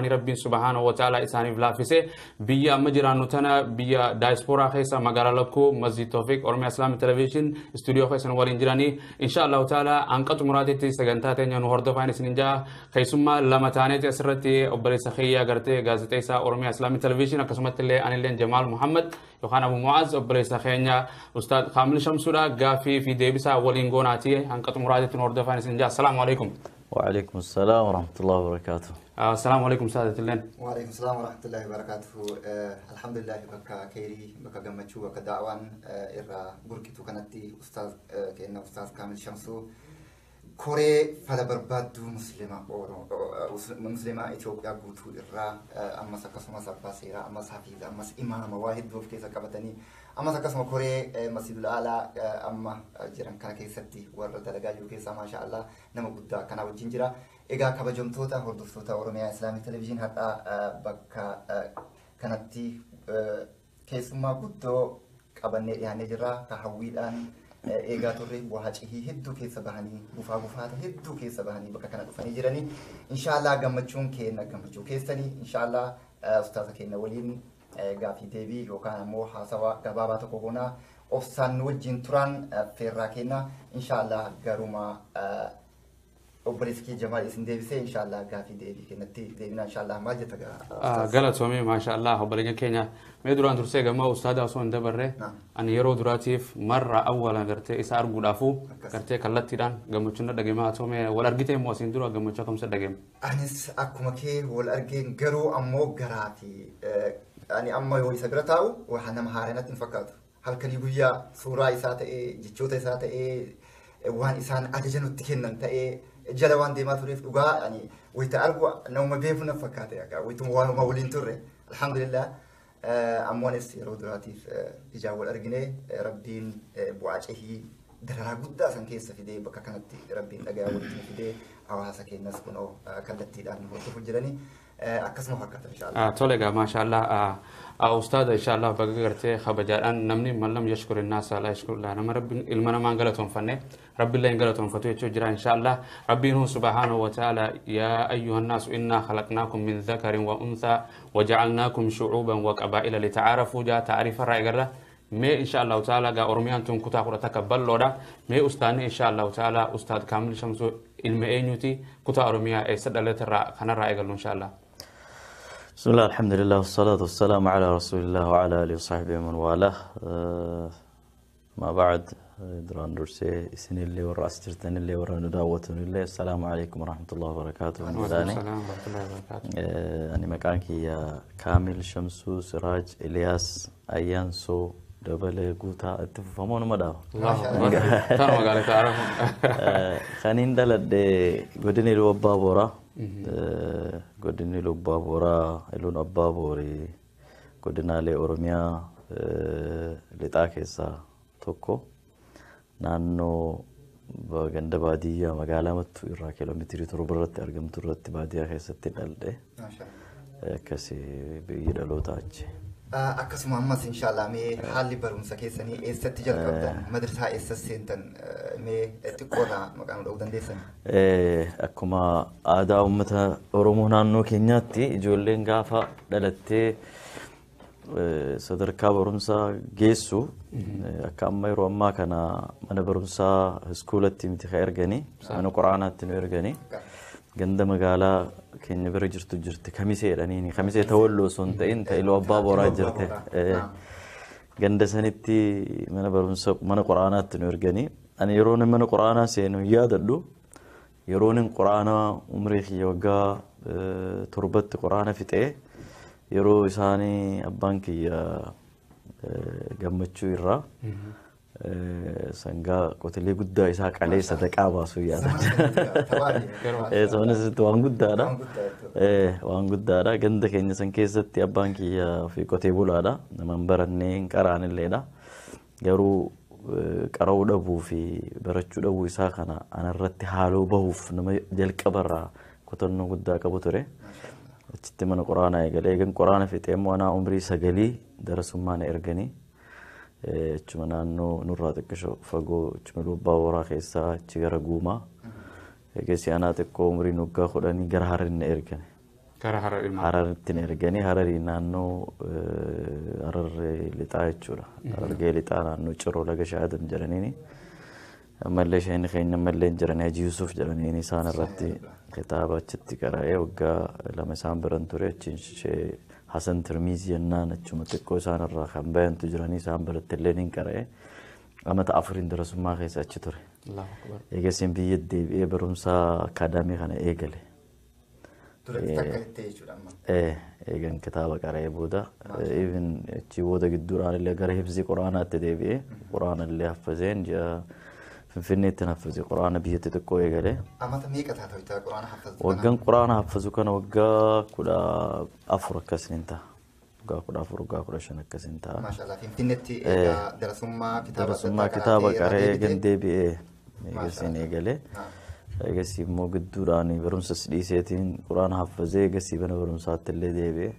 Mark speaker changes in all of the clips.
Speaker 1: Rabbiin subhaanahu wa ta'ala isaaniif laaffise biyya amma jiraannu tana biyya daayispooraa keessa magaalaa Lakkuu Masjid Tawfiq Oromiyaa Islaamii Television istuudiyoo keessan waliin jiranii insha Allahu ta'ala hanqa xumuraatitti sagantaa teenya nu hordofaan isinin jaa keessummaa lama taaneeti asirratti obboleessa kiyyaa gartee gaazexeessaa Oromiyaa Islaamii Television akkasumatti illee anillee Jamaal Muhammad yookaan Abu Mu'az obboleessa keenya Ustaad Kaamil Shamsuudha gaaffii fi deebisaa waliin goonaati hanqa xumuraatitti nu hordofaan isinin jaa. Assalaamu alaikum.
Speaker 2: وعليكم السلام ورحمة الله وبركاته.
Speaker 1: السلام عليكم سادة اللين.
Speaker 3: وعليكم السلام ورحمة الله وبركاته. الحمد لله بك كيري بك جمتشو بك دعوان إرى بركتو كانت أستاذ كأنه أستاذ كامل شمسو كوري فلا بربادو مسلمة مسلمة إثيوبيا قوتو إرى أما سكسما سباسيرا أما سحفيز أما إمام واحد دوف كيسا كبتني أما سكسما كوري مسجد الأعلى أما جيران كان كيستي ورد دلقاجو كيسا ما شاء الله نما قد كان وجنجرا إيجا كبجمتوتا هردفتوتا أورميا إسلامي تلفزيون حتى بكا كانتي كيسما قدو قبلني يعني جرا كحويلان eegaa turre bu'aa cihii hedduu keessa bahanii bufaa bufaata hedduu keessa bahanii bakka kana dhufanii jiranii inshaallah gammachuun keenya gammachuu keessanii inshaallah ustaaza keenya waliin gaafii deebii yookaan ammoo haasawaa gabaabaa tokko goonaa obsaan nu wajjin turan feerraa keenya inshaallah garuma obboleessi kee Jamaal isin deebisee inshaallah gaafii deebii keenyatti deebinaa inshaallah maal jetta gaa.
Speaker 1: Galatoomee maashaallah obboleeyyan keenya mee duraan dursee gama ustaadaa osoo hin dabarre ani yeroo duraatiif marra awwaala gartee isa arguudhaafu gartee kallattiidhaan gammachuun na dhageema haa ta'u mee wal argitee immoo asiin dura gammachuu akkamsa dhageema.
Speaker 3: Anis akkuma kee wal argeen garuu ammoo garaati ani amma yoo isa bira taa'u waan nama haaraa natti hin fakkaatu halkanii guyyaa suuraa isaa ta'ee jechoota isaa ta'ee waan isaan ajaja nutti kennan ta'ee jala waan deemaa tureef dhugaa ani wayita argu nama beeku na fakkaate wayituma waanuma waliin turre alhamdulillah ammoonis yeroo duraatiif ijaan wal argine rabbiin bu'aa cehii dararaa guddaa san keessa fidee bakka kanatti rabbiin dhagayaa walitti nu fidee hawaasa keenyas kunoo kallattiidhaan hordofu jiranii akkasuma fakkaata inshaallah.
Speaker 1: Tole egaa maashaallah ustaada inshaallah baga gartee kabajaadhaan namni man lam yashkur innaasa laa yashkurullah nama rabbiin ilma namaan galatoonfanne rabbiillee hin galatoonfatu jechuu jira inshaallah rabbiin hu subhaanahu wa ta'ala yaa ayyuha nnaasu innaa khalaqnaakum min dhakarin wa unthaa wajacalnaakum shucuuban wa qabaa'ila litacaarafuu jaa taariifarraa eegarra mee insha allahu ta'ala gaa oromiyaan tun kutaa kudha takka bal'oodha mee ustaanni insha allahu ta'ala ustaad Kaamil Shamsuu ilma eenyuti kutaa oromiyaa eessa dhalaterraa kanarraa eegallu insha allah.
Speaker 2: بسم الله الحمد لله والصلاة والسلام على رسول الله وعلى آله وصحبه ومن والاه. ما بعد دران درسي سن اللي والرأس ترتن اللي ورا نداوتن اللي السلام عليكم ورحمة الله وبركاته.
Speaker 1: السلام ورحمة الله وبركاته.
Speaker 2: أنا مكانك يا كامل شمسو سراج إلياس أيانسو دبل قوتا اتفهمون ما داو.
Speaker 1: الله أكبر. ترى ما قالت أعرف.
Speaker 2: خلينا ندلد قدني لو بابورا godinni Iluu Abbaa Booraa Iluun Abbaa Boorii godinaalee Oromiyaa lixaa keessaa tokko naannoo ganda baadiyyaa magaalaa Mattuu irraa kiiloomeetirii 7 irratti argamtu irratti baadiyyaa keessatti dhaladhe. Akkasii biyyi dhaloota achi.
Speaker 3: Akkasuma ammas inshaallah mee haalli barumsa keessanii eessatti jalqabdan madrasaa eessa seentan mee xiqqoodha maqaan dha'uu dandeessan?
Speaker 2: Akkuma aadaa uummata Oromoo naannoo keenyaatti ijoolleen gaafa dhalattee sadarkaa barumsaa geessu akka amma yeroo ammaa kana mana barumsaa iskuulatti miti kan erganii mana quraanaatti nu erganii ganda magaalaa keenya bira jirtu jirti kamisee jedhaniini kamisee tawalloo osoo hin ta'in ta Iluu Abbaa Booraa jirte ganda sanitti mana barumsa mana quraanaatti nu erganii ani yeroo mana quraanaa seenu hin yaadadhu yeroon quraanaa umrii kiyya waggaa 7tti quraana fixee yeroo isaanii abbaan kiyya gammachuu irraa sangaa qotilee guddaa isaa qalee sadaqaa baasuu yaadadha. Sabanis waan guddaadha. Waan guddaadha. Ganda keenya san keessatti abbaan kiyya ofii qotee bulaadha. Nama hin barannee hin qaraanilleedha. Garuu qara'uu dhabuu fi barachuu dhabuu isaa kana anarratti haaloo bahuuf nama jalqabarraa kutannoo guddaa qabu ture. Achitti mana quraanaa eegalee eegan quraana fixee immoo anaa umrii 9 darasummaa na erganii achuma naannoo nurraa xiqqisho fagoo achuma Iluu Abbaa Booraa keessaa achi gara Guumaa eegasii anaa xiqqoo umriin waggaa 10 gara Harariin na ergane.
Speaker 1: Gara Harar ilmaa.
Speaker 2: Hararitti na erganii Hararii naannoo Harar lixaa jechuudha. Harargee lixaa naannoo Ciroo laga Shaadam jedhaniini. Ammallee isheen keenya ammallee hin jiranii Hajii Yusuf jedhaniini isaan irratti kitaaba achitti qara'ee waggaa 2 isaan biran ture achiin ishee Hasan Tirmiizii jennaan achuma xiqqoo isaan irraa kan bayantu jiranii isaan biratti illee ni qara'ee amata 4 darasummaa keessa achi ture.
Speaker 1: Allahu Akbar.
Speaker 2: Eegasiin biyya deebi'ee barumsa akaadaamii kana eegale.
Speaker 3: Duratti takka jettee jechuudha amma.
Speaker 2: Eegan kitaaba qara'ee booda even achi booda gidduudhaan illee gara hifzii quraanaatti deebi'ee quraana illee haffazeen ji'a Finfinneetti haffazee quraana biyyatti xiqqoo eegale.
Speaker 3: Amata meeqa taata wayita quraana haffazu kana?
Speaker 2: Waggaan quraana haffazu kana waggaa 14 akkasiin ta'a. Waggaa 14 waggaa 15 akkasiin ta'a.
Speaker 3: Maashaallah Finfinneetti egaa darasummaa kitaaba adda
Speaker 2: Darasummaa
Speaker 3: addaa
Speaker 2: kitaaba
Speaker 3: qaraatee irraa
Speaker 2: qara'ee
Speaker 3: deebitee?
Speaker 2: eegan deebi'ee eegasiin eegale. Eegasii immoo gidduudhaan barumsas dhiiseetiin quraana haffazee eegasii mana barumsaatti illee deebi'e.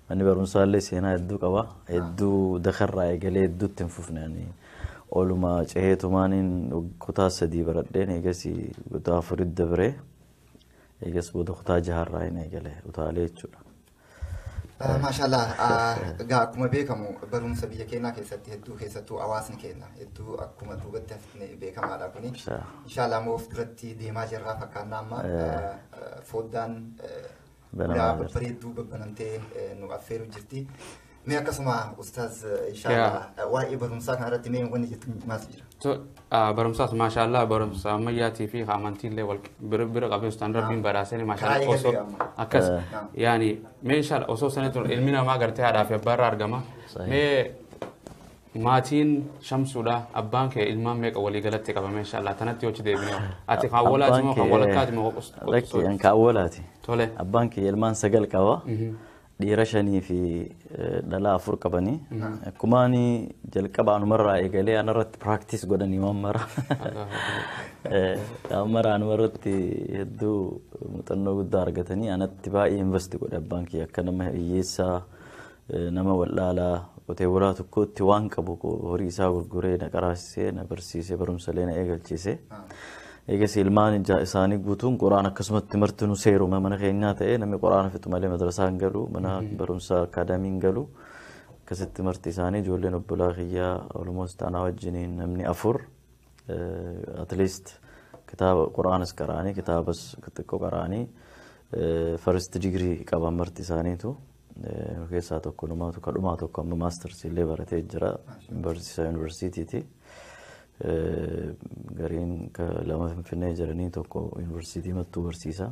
Speaker 2: Manni barumsaa illee seenaa hedduu qaba. Hedduu dakarraa eegalee hedduutti hin fufne ani. Ooluma ceheetumaaniin kutaa 3 baradheen eegasii kutaa 4 dabree eegas booda kutaa 6 hin eegale utaalee jechuudha.
Speaker 3: Maashaallah egaa akkuma beekamu barumsa biyya keenyaa keessatti hedduu keessattuu hawaasni keenya hedduu akkuma duubatti hafne beekamaadha kuni. Inshaallah immoo of duratti deemaa jirraa fakkaannaa amma foddaan
Speaker 2: Banamaa
Speaker 3: ulaa
Speaker 2: jirti.
Speaker 3: babbareedduu babbanamtee nu affeeruu jirti. Mee akkasuma ustaaz inshaallah waa'ee barumsaa kanarratti mee wanni jettu maaltu jira?
Speaker 1: Barumsaas maashaallah barumsa ammayyaatii fi amantiillee wal bira qabee ustaan rabbiin badhaasanii maashaallah
Speaker 3: Karaa
Speaker 1: osoo
Speaker 3: eegalee amma.
Speaker 1: akkas yaani mee inshaallah osoo sana ture ilmi namaa gartee haadhaa fi abbaarraa argama. Mee maatiin Shamsuudha abbaan kee ilmaan meeqa walii galatti qabame inshaallah tanatti yochi deebinee ati kan awwalaati moo kan walakkaati moo
Speaker 2: Lakki an kan awwalaati.
Speaker 1: Tole.
Speaker 2: Abbaan kee ilmaan 9 qaba. Dhiira 5 fi dhalaa 4 qabanii. Akkuma ani jalqaba anumarraa eegalee anarratti practice godhanii waan mara. Waan mara anumarratti hedduu muuxannoo guddaa argatanii anatti baay'ee invest godhe abbaan kee akka nama hiyyeessaa nama wallaalaa qotee bulaa tokkotti waan qabu horii isaa gurguree na qaraasisee na barsiisee barumsalee na eegalchiise. Eegas ilmaan isaanii guutuun quraana akkasumatti martinuu seeruma mana keenyaa ta'ee namni quraana fixu malee madrasaa hin galu mana barumsa akaadaamii hin galu akkasitti marti isaanii ijoolleen obbolaa kiyyaa almost anaa wajjiniin namni 4 at least kitaaba quraanas qara'anii kitaabas xiqqoo qara'anii first degree qaban marti isaaniitu. Keessaa tokko dhumaatu kadhumaa tokko amma maasters illee baratee jira barsiisaa yuunivarsiitiiti. Gariin 2 Finfinnee jiranii tokko yuunivarsiitii Mattuu barsiisa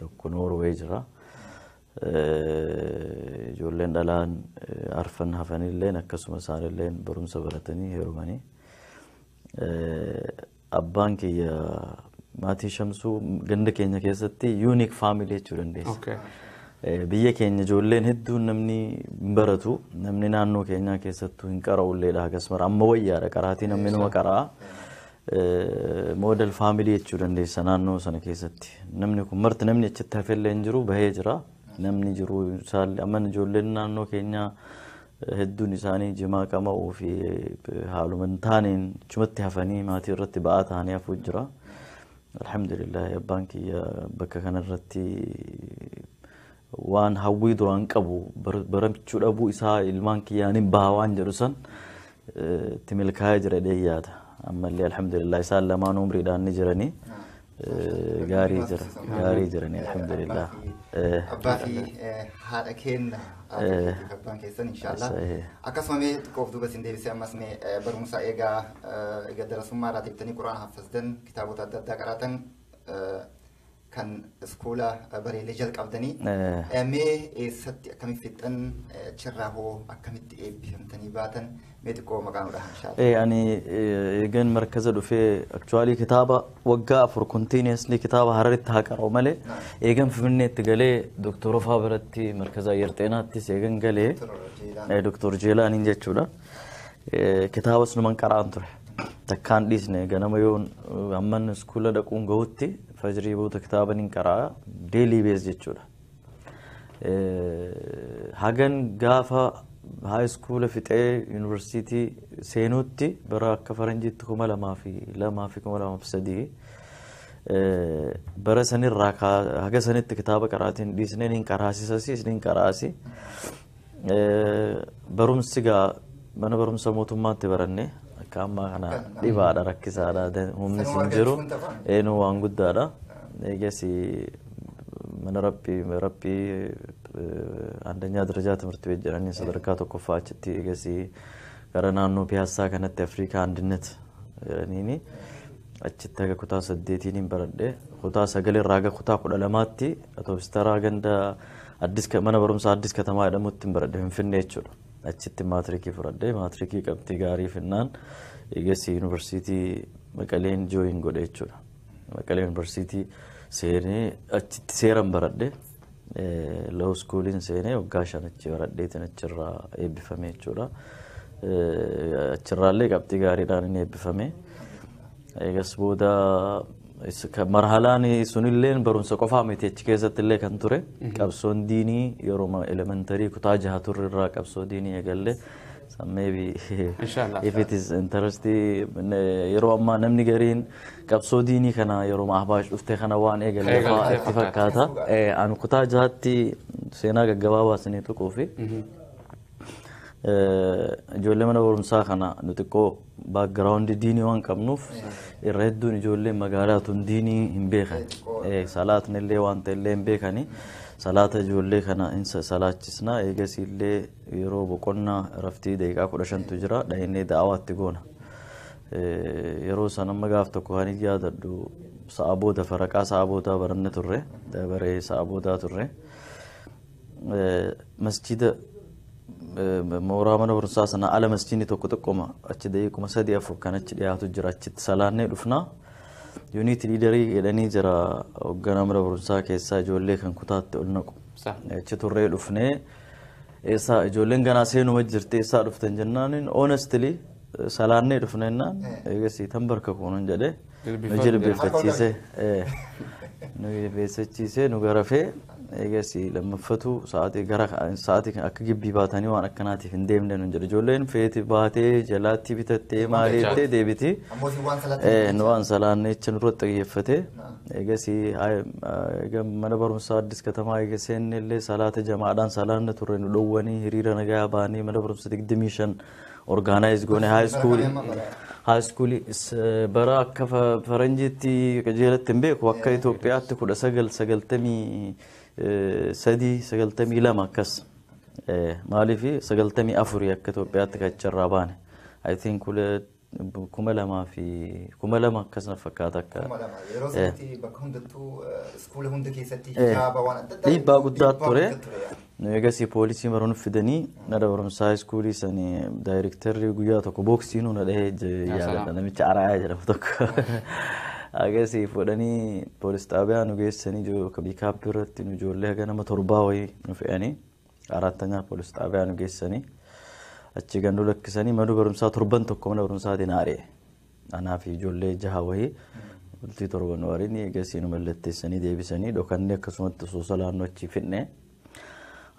Speaker 2: tokko Noorwee jira. Ijoolleen dhalaan 4 hafanilleen akkasuma isaanilleen barumsa baratanii heerumanii. Abbaan kiyya maatii Shamsuu ganda keenya keessatti unique family jechuu dandeessa. Biyya keenya ijoolleen hedduun namni hin baratu namni naannoo keenyaa keessattuu hin qara'ulleedha akkasumas amma wayyaadha qaraatii namni numa qara'a. Model family jechuu dandeessa naannoo sana keessatti namni kun marti namni achitti hafellee hin jiru bahee jira namni jiru isaallee amma ijoolleen naannoo keenyaa hedduun isaanii jimaa qama'uu fi haaluma hin taaneen achumatti hafanii maatii irratti ba'aa ta'anii hafuu jira. Alhamdulillah abbaan kiyya bakka kanarratti waan hawwii duraan qabu barachuu dhabuu isaa ilmaan kiyyaaniin baha waan jedhu san itti milkaa'ee jira jedhee yaada. Ammallee alhamdulillah isaan lamaan umriidhaan ni jiranii gaarii jira gaarii jiranii alhamdulillah.
Speaker 3: Abbaa fi haadha keenya abbaan keessan inshaallah. Akkasuma mee xiqqoof duuba isin deebisee ammas mee barumsa eegaa egaa darasummaa irraa deebitanii quraana haffazdan kitaabota adda addaa qaraatan kan iskuula bareelee jalqabdanii mee eessatti akkamitti fixxan achirraa hoo akkamitti eebbifamtanii baatan mee xiqqoo maqaa nu dhaha inshaallah.
Speaker 2: Ani eegan markaza dhufee actually kitaaba waggaa 4 continuously kitaaba Hararitti haa qara'u malee eegan Finfinneetti galee Dooktor Ofaa biratti markaza Ayyar Xeenaattis eegan galee Dooktor Jeelaaniin jechuudha. Kitaabas numan qara'an ture. Takkaan dhiisne ganama yoon amman iskuula dhaquun gahutti fajrii booda kitaaba nin qara'a daily base jechuudha. Hagan gaafa high school fixee yuunivarsiitii seenuutti bara akka faranjiitti 2002 fi 2003 Bara sanirraa haga sanitti kitaaba qaraatiin dhiisnee niin qaraasisas niin qaraasi. Barumsi gaa mana barumsa mootummaatti baranne akka ammaa kana dhibaadha rakkisaadha humni sin jiru eenyu waan guddaadha. Eegas mana rabbii አንደኛ ደረጃ ትምህርት ቤት jedhanii sadarkaa tokkoffaa achitti eegas gara naannoo piyaassaa kanatti Afrikaa አንድነት jedhaniini achitti haga kutaa 8 niin baradhe kutaa 9 irraa haga kutaa 12tti atoobistara ganda addis mana barumsaa addis katamaa jedhamutti baradhe Finfinnee jechuudha. Achitti maatirikii fudhadhe maatirikii qabxii gaarii finnaan eegas yuunivarsiitii Maqaleen jooyin godhe jechuudha. Maqalee yuunivarsiitii seenee achitti seeran baradhe law schooliin seenee waggaa 5 achi baradheetiin achirraa eebbifame jechuudha. Achirraallee qabxii gaariidhaan inni eebbifame. Eegas booda marhalaan sunilleen barumsa qofaa miti achi keessatti illee kan ture qabsoon diinii yeroo elementarii kutaa 6 turre irraa qabsoo diinii eegalle. Maybe if it is interesting yeroo ammaa namni gariin qabsoo diinii kana yeroo ahbaash dhufte kana waan eegalle fa'aa itti fakkaata. Ani kutaa 6tti seenaa gaggabaabaa isinii tuquu fi ijoollee mana barumsaa kana nu xiqqoo baakgiraawundi diinii waan qabnuuf irra hedduun ijoollee magaalaa tun diinii hin beekan. Salaatni illee waan ta'e illee hin beekani. Salaata ijoollee kana hin salaachisna eegas illee yeroo boqonnaa raftii daqiiqaa 15tu jira dhahinee da'awaatti goona. Yeroo san amma gaaf tokko kan yaadadhu sa'a booda faraqaa sa'a boodaa baranne turre dabaree sa'a boodaa turre masjida mooraa mana barumsaa sana ala masjidni tokko tokkoma achi daqiiquma 3 4 kan achi dhiyaatu jira achitti salaannee dhufna. Yuunit liidarii jedhanii jira hoogganaa mana barumsaa keessaa ijoollee kan kutaatti ol naqu. Achi turree dhufnee eessaa ijoolleen ganaa seenuma jirti eessaa dhuftan jennaan honestly salaannee dhufne jennaan eegas tan barka kunuun jedhee nu jilbeeffachiise nu jilbeeffachiise nu garafee eegas lammaffatu sa'aatii gara sa'aatii akka gibbii baatanii waan akkanaatiif hin deemne nu jedhe ijoolleen feeti baatee jalaatti bitattee maaliittee deebiti nu waan salaanne jecha nurratti xiyyeeffate eegas mana barumsaa addis katamaa eegas seenne illee salaata jamaadhaan salaanne turre nu dhowwanii hiriira nagaa baanii mana barumsa 25 organize goone high school bara akka faranjiitti qajeelatti hin beeku akka Itoophiyaatti 1993 92 akkas maaliif 94 akka Itoophiyaatti kacharraa baane I think 2002 akkas na fakkaata akka
Speaker 3: yeroo sanatti bakka hundattuu iskuula hunda keessatti hijaaba waan adda addaa
Speaker 2: dhiibbaa guddaa ture. Eegas poolisii maruu fidanii mana barumsaa iskuulii sanii daayirektarri guyyaa tokko booksii nu na dhahee yaadadha namicha Araayaa jedhamu tokko. Eegas fuudhanii poolis xaabiyaa nu geessanii biikaappii irratti nu ijoollee haga nama 7 wayii nu fe'anii 4ኛ poolis xaabiyaa nu geessanii achi ganduu lakkisanii mana barumsaa torban tokko mana barumsaatiin aari'e. Anaa fi ijoollee 6 wayii bultii 7 nu ariin eegas nu mallatteessanii deebisanii dhokannee akkasumatti osoo salaannoo achi fidne.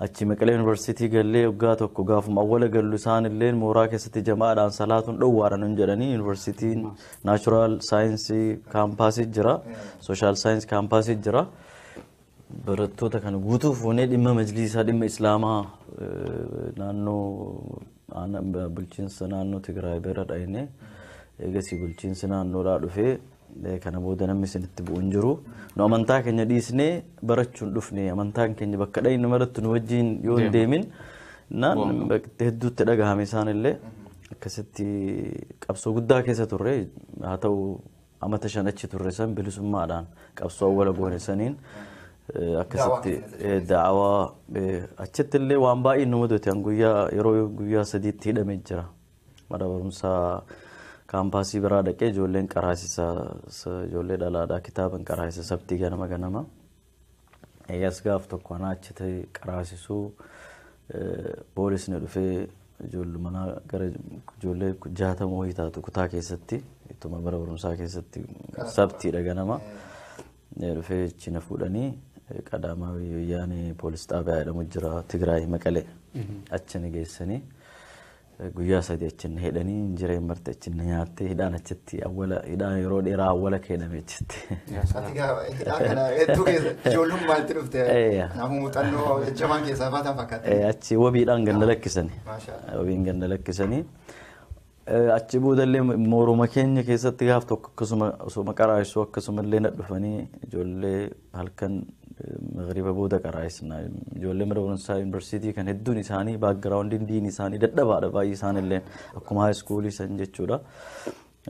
Speaker 2: Achi Maqalee yuunivarsiitii gallee waggaa tokko gaafuma awwala gallu isaan illee mooraa keessatti jamaadhaan salaatuun dhowwaadha nun jedhanii yuunivarsiitiin naachuraal saayinsii kaampaasii jira sooshaal saayinsii kaampaasii jira. Barattoota kana guutuu fuunee dhimma majliisaa dhimma islaamaa naannoo bulchiinsa naannoo Tigraay bira dhaqnee eegasii bulchiinsi naannoodhaa dhufee kana booda namni isinitti bu'u hin jiru. Nu amantaa keenya dhiisnee barachuun dhufne amantaan keenya bakka dhaqnu maratti nu wajjin yoo hin deemin naan hedduutti dhagahame isaan illee akkasitti qabsoo guddaa keessa turre haa ta'u amata 5 achi turre san bilisummaadhaan qabsoo awwala goone saniin akkasitti da'awaa achitti illee waan baay'ee nu mudate guyyaa yeroo guyyaa 3tti hidhamee jira. Mana barumsaa kaampaasii biraa dhaqee ijoolleen qaraasisa ijoollee dhalaadhaa kitaaban qaraasisa sabtii ganama ganama. Eegas gaaf tokko anaa achi ta'e qaraasisuu poolisni dhufee ijoollee manaa gara ijoollee 60 wayii taatu kutaa keessatti ittuma mana barumsaa keessatti sabtiidha ganama. Dhufee achi na fuudhanii qadamaa wayyaanee poolis xaabiyaa jedhamu jira Tigraay Maqalee achi ni geessanii. Guyyaa 3 achi hidhanii injireen marte achi nyaattee hidhaan achitti awwala hidhaan yeroo dheeraa awwala keedhame achitti.
Speaker 3: Ati hidhaa kana hedduu keessa ijoollummaa itti dhufte. Kanaafuu muuxannoo jajjabaan keessaa baatan fakkaata.
Speaker 2: Achi wabiidhaan ganna lakkisanii. Wabiin ganna lakkisanii. Achi boodallee mooruma keenya keessatti gaaf tokko akkasuma osoo qaraayisuu akkasumallee na dhufanii ijoollee halkan magriba booda qaraayisna. Ijoollee mana barumsaa yuunivarsiitii kan hedduun isaanii baakgiraawundiin diinii isaanii dadhabaadha baay'ee isaanillee akkuma haayiskuulii san jechuudha.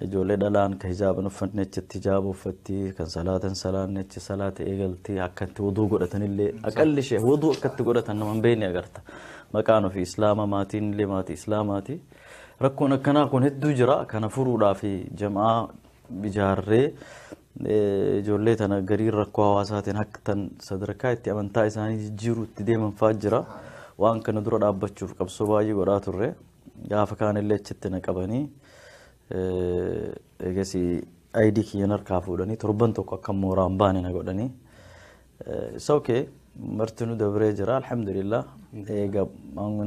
Speaker 2: Ijoollee dhalaan kan hijaaban uffanne achitti hijaaba uffatti kan salaatan salaanne achi salaata eegalti akkatti wuduu godhatanillee aqalli ishee wuduu akkatti godhatan nama hin beekne agarta. Maqaan ofii islaama maatiin illee maatii islaamaati. Rakkoon akkanaa kun hedduu jira. Kana furuudhaaf jam'aa ijaarree ijoollee tana garii rakkoo hawaasaatiin akka tan sadarkaa itti amantaa isaanii jijjiiruu itti deeman fa'aa jira. Waan kana dura dhaabbachuuf qabsoo baay'ee godhaa turre. Gaafa kaanillee achitti na qabanii eegas ID kiyyan harkaa fuudhanii torban tokko akka mooraan baane na godhanii. Isa okee martinuu dabree jira alhamdulillah. Egaa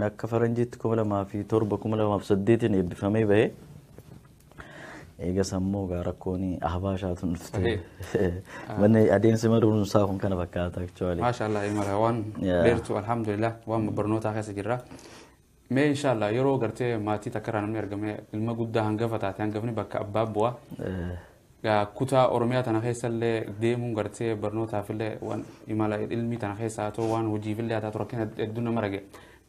Speaker 2: akka faranjiitti 2007 2008 eebbifamee bahee. Eegas ammoo gaa rakkoon ahbaashaatu dhufte. Manni adeemsi mana barumsaa kun kana fakkaata actually.
Speaker 1: Maashaallah imala waan dheertu alhamdulillah waan barnootaa keessa jirra. Mee inshallah yeroo gartee maatii takka irraa namni argame ilma guddaa hangafa taate hangafni bakka abbaa bu'a. Gaa kutaa Oromiyaa tana keessallee deemuun gartee barnootaafillee waan imala ilmii tana keessa haa ta'u waan hojiifillee haa ta'u rakkina hedduu nama rage.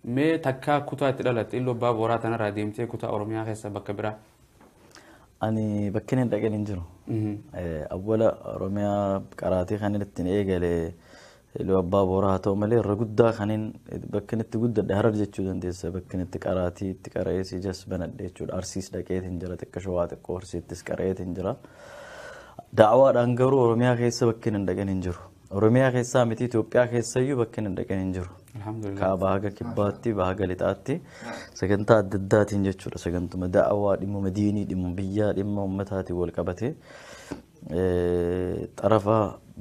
Speaker 1: Mee takkaa kutaa itti dhalatte illoo abbaa booraa tanarraa deemtee kutaa Oromiyaa keessa bakka biraa.
Speaker 2: Ani bakki hin dhaqin hin jiru. Awwala Oromiyaa qaraatii kan ittiin eegale illoo abbaa booraa haa ta'u malee irra guddaa kan bakki itti guddadhe Harar jechuu dandeessa. Bakki itti qaraatii itti qara'ees ijas banadhe jechuudha. Arsiis dhaqeetiin jira xiqqashoo waa xiqqoo Arsiittis qara'eetiin jira. Da'awaadhaan garuu Oromiyaa keessa bakki hin dhaqin hin jiru. Oromiyaa keessaa miti Itoophiyaa keessayyuu bakki hin dhaqin hin jiru. Kaabaa haga kibbaatti baha lixaatti sagantaa adda addaatiin jechuudha. Sagantuma da'awaa dhimma diinii dhimma biyyaa dhimma uummataatiin wal qabate xarafa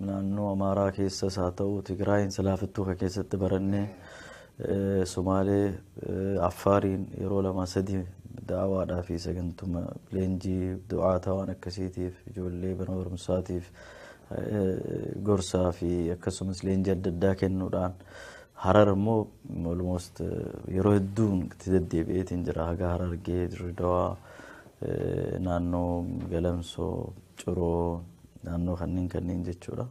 Speaker 2: naannoo Amaaraa keessas haa ta'u Tigraayin Salaafattuu kan keessatti barannee Somaalee Affaariin yeroo 2 3 da'awaadhaa fi sagantuma leenjii du'aataa waan akkasiitiif ijoollee mana barumsaatiif gorsaa fi akkasumas leenjii adda addaa kennuudhaan Harar immoo almost yeroo hedduun itti deddeebi'eetiin jira. Haga Harargee, Dirridawaa, naannoo Galamsoo, Ciroo, naannoo kanneen jechuudha.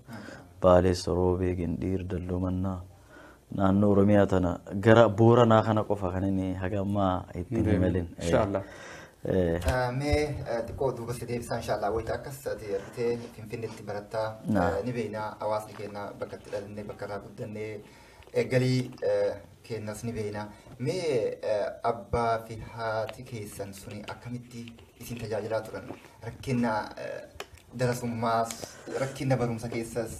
Speaker 2: Baalee, Roobee, Gindhiir, Dalloo-Mannaa naannoo Oromiyaa tana gara Booranaa kana qofa kan inni haga ammaa ittiin imalin.
Speaker 1: Inshallah.
Speaker 3: Mee xiqqoo duuba si deebisaa inshallah wayita akkas ati argitee Finfinneetti barattaa ni beekna hawaasni keenya bakka itti dhalannee bakka irraa guddannee galii keenyas ni beekna. Mee abbaa fi haati keessan suni akkamitti isin tajaajilaa turan? Rakkina darasummaas rakkina barumsa keessas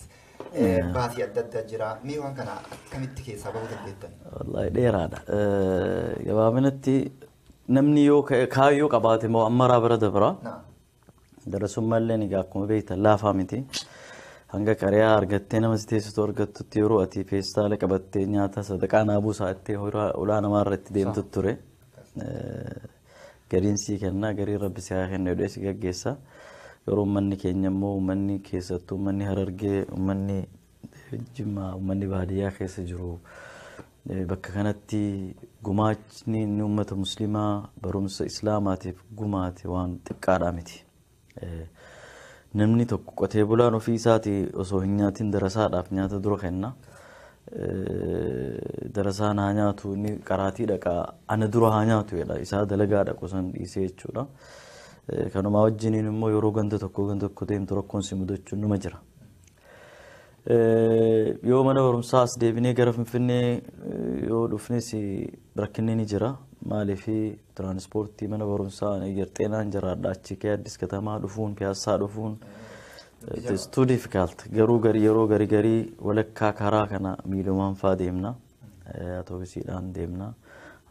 Speaker 3: baasii adda addaa jira. Mee waan kana akkamitti keessaa bahuu dandeettan?
Speaker 2: Wallaahi dheeraadha. Gabaabinatti namni yoo kaayyoo qabaate immoo ammaraa bira dabra. Darasummaa egaa akkuma beektan laafaa miti. Hanga qariyaa argattee nama si teessisu argattutti yeroo ati feestaala qabattee nyaata sadaqaa naabuu sa'attee ulaa namaa irratti deemtu ture. Gariin sii kenna gariin rabbi si haa kennu jedhee si gaggeessa. Yeroo uummanni keenya immoo uummanni keessattuu uummanni Harargee uummanni Jimmaa uummanni baadiyyaa keessa jiru bakka kanatti gumaachni inni uummata musliimaa barumsa islaamaatiif gumaate waan xiqqaadhaa miti. Namni tokko qotee bulaan ofii isaatii osoo hin nyaatin darasaadhaaf nyaata dura kenna. Darasaan haa nyaatu inni qaraatii dhaqaa ana dura haa nyaatu jedha isaa dalagaa dhaqu san dhiisee jechuudha. Kanumaa wajjiniin immoo yeroo ganda tokko deemtu rakkoon si mudachuun numa jira. Yoo mana barumsaa as deebinee gara Finfinnee yoo dhufnes rakkinni ni jira. Maaliif tiraanspoortii mana barumsaa xeenaan jiraadha achi kee Addis Katamaa dhufuun Piyaassaa dhufuun it is too difficult. Garuu yeroo garii walakkaa karaa kana miilumaan faa deemna. Atoobisiidhaan deemna.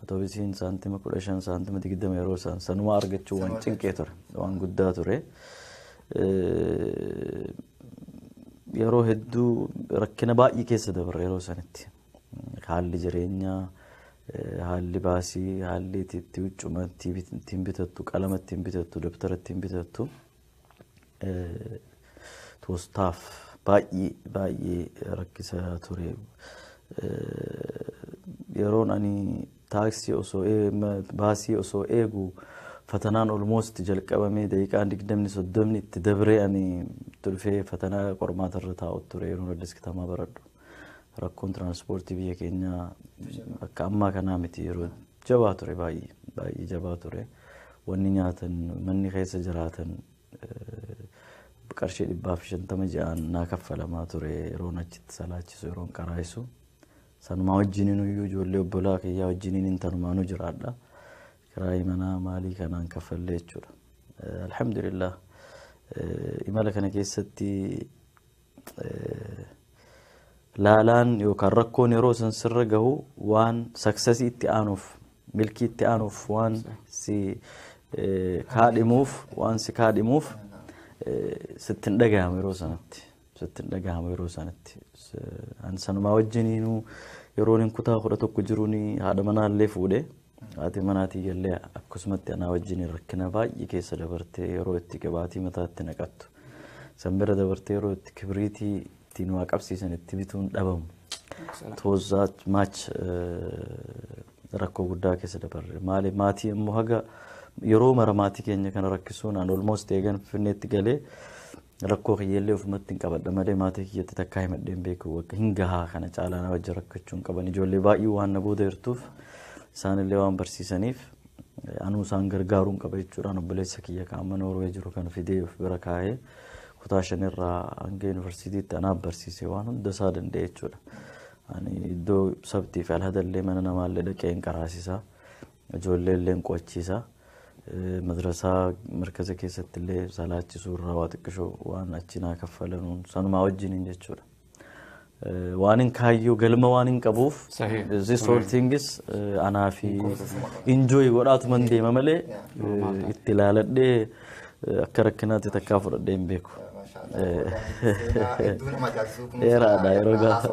Speaker 2: Atoobisiin saantima 15 saantima 20 yeroo isaan sanuma argachuu waan cinqee ture waan guddaa ture. Yeroo hedduu rakkina baay'ee keessa dabarre yeroo sanitti. Haalli jireenyaa Haalli baasii, haalli itti huccuma ittiin bitattu, qalama ittiin bitattu, dabtara ittiin bitattu toostaaf baay'ee baay'ee rakkisaa ture. Yeroon ani taaksii osoo baasii osoo eegu fatanaan almost jalqabamee daqiiqaan 20-30 itti dabree ani dhufee fatanaa qormaata irra taa'u ture yeroon Addis Kitamaa baradhu. Rakkoon tiraanspoortii biyya keenyaa akka ammaa kanaa miti, yeroo jabaa ture, baay'ee baay'ee jabaa ture. Wanni nyaatan, manni keessa jiraatan qarshii 150 ji'aan naa kaffalamaa ture yeroon achitti salaachisu, yeroon qaraa'isu. Sanumaa wajjiniin iyyuu ijoollee obbolaa kiyyaa wajjiniin tanumaanuu jiraadha. Kiraayii manaa maalii kanaan kaffallee jechuudha. Alhamdulillah, imala kana keessatti laalaan yookaan rakkoon yeroo san sirra gahu waan successii itti aanuuf, milkii itti aanuuf waan si kaadhimuuf sitti hin dhagahamu yeroo sanatti. Sitti hin dhagahamu yeroo sanatti. Ani sanumaa wajjiniinuu yeroon hin kutaa 11 jiruun haadha manaallee fuudhee, haati manaatii illee akkasumatti anaa wajjin rakkina baay'ee keessa dabartee, yeroo itti gabaatii mataatti naqattu. San bira dabartee yeroo itti kibriitii ittiin waa qabsiisan itti bituun dhabamu. Toozaa maach rakkoo guddaa keessa dabarre. Maali, maatii immoo haga yeroo mara maatii keenya kana rakkisuun aan almost eegan Finfinneetti galee rakkoo kiyyallee ofumatti hin qabadha malee maatii kiyyatti takkaa himadhee hin beeku. Bakka hin gahaa, kana caalaa na wajjin rakkachuu hin qaban. Ijoollee baay'ee waan na booda jirtuuf, isaanillee waan barsiisaniif, anuu isaan gargaaruun qaba jechuudhaan obboleessa kiyya kan amma Noorwee jiru kana fidee of bira kaa'ee kutaa shanirraa hanga yuunivarsiitiitti anaaf barsiise, waan hunda isaa danda'e jechuudha. Ani iddoo sabtii fi alhadallee mana namaallee dhaqee hin qaraasisaa. Ijoollee illee hin qo'achiisa. Madrasaa markaza keessatti illee salaachisuu irraa waa xiqqishoo waan achi naa kaffalanuun sanumaa wajjiniin jechuudha. Waan hin kaayyoo galma waan hin qabuuf this whole thing is anaa fi enjoy godhaatuman deema malee itti ilaaladhee akka rakkinaatti takkaa fudhadhee hin beeku.
Speaker 3: Hedduu nama ajaa'ibsiisu kunuunsa.
Speaker 2: Dheeraadha yeroo gaafa.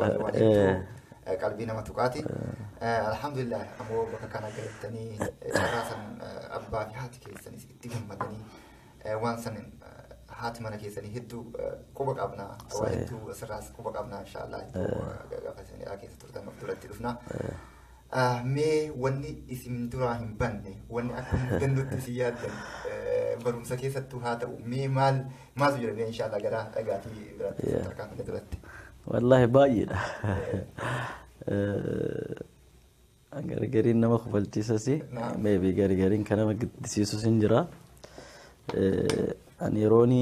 Speaker 3: Qalbii nama tuqaati. Alhamdulillah, ammoo bakka kana galattanii carraa san abbaa fi haati keessanis itti gammadanii waan san haati mana keessanii hedduu quba qabna. Waa hedduu asirraas quba qabna, inshaallah hedduu gaafa isin keessa turtan of duratti dhufna. Mee wanni isin duraa hin banne, wanni akka mudannootti isin yaaddan barumsa keessattuu haa ta'u, mee maal maaltu jira mee, inshaallah gara dhagaatii biraatti tarkaanfannee duratti?
Speaker 2: Wallaahi baay'eedha. Gargariin nama kofalchiisas, maybe gargariin kan nama gaddisiisus hin jira. Ani yeroon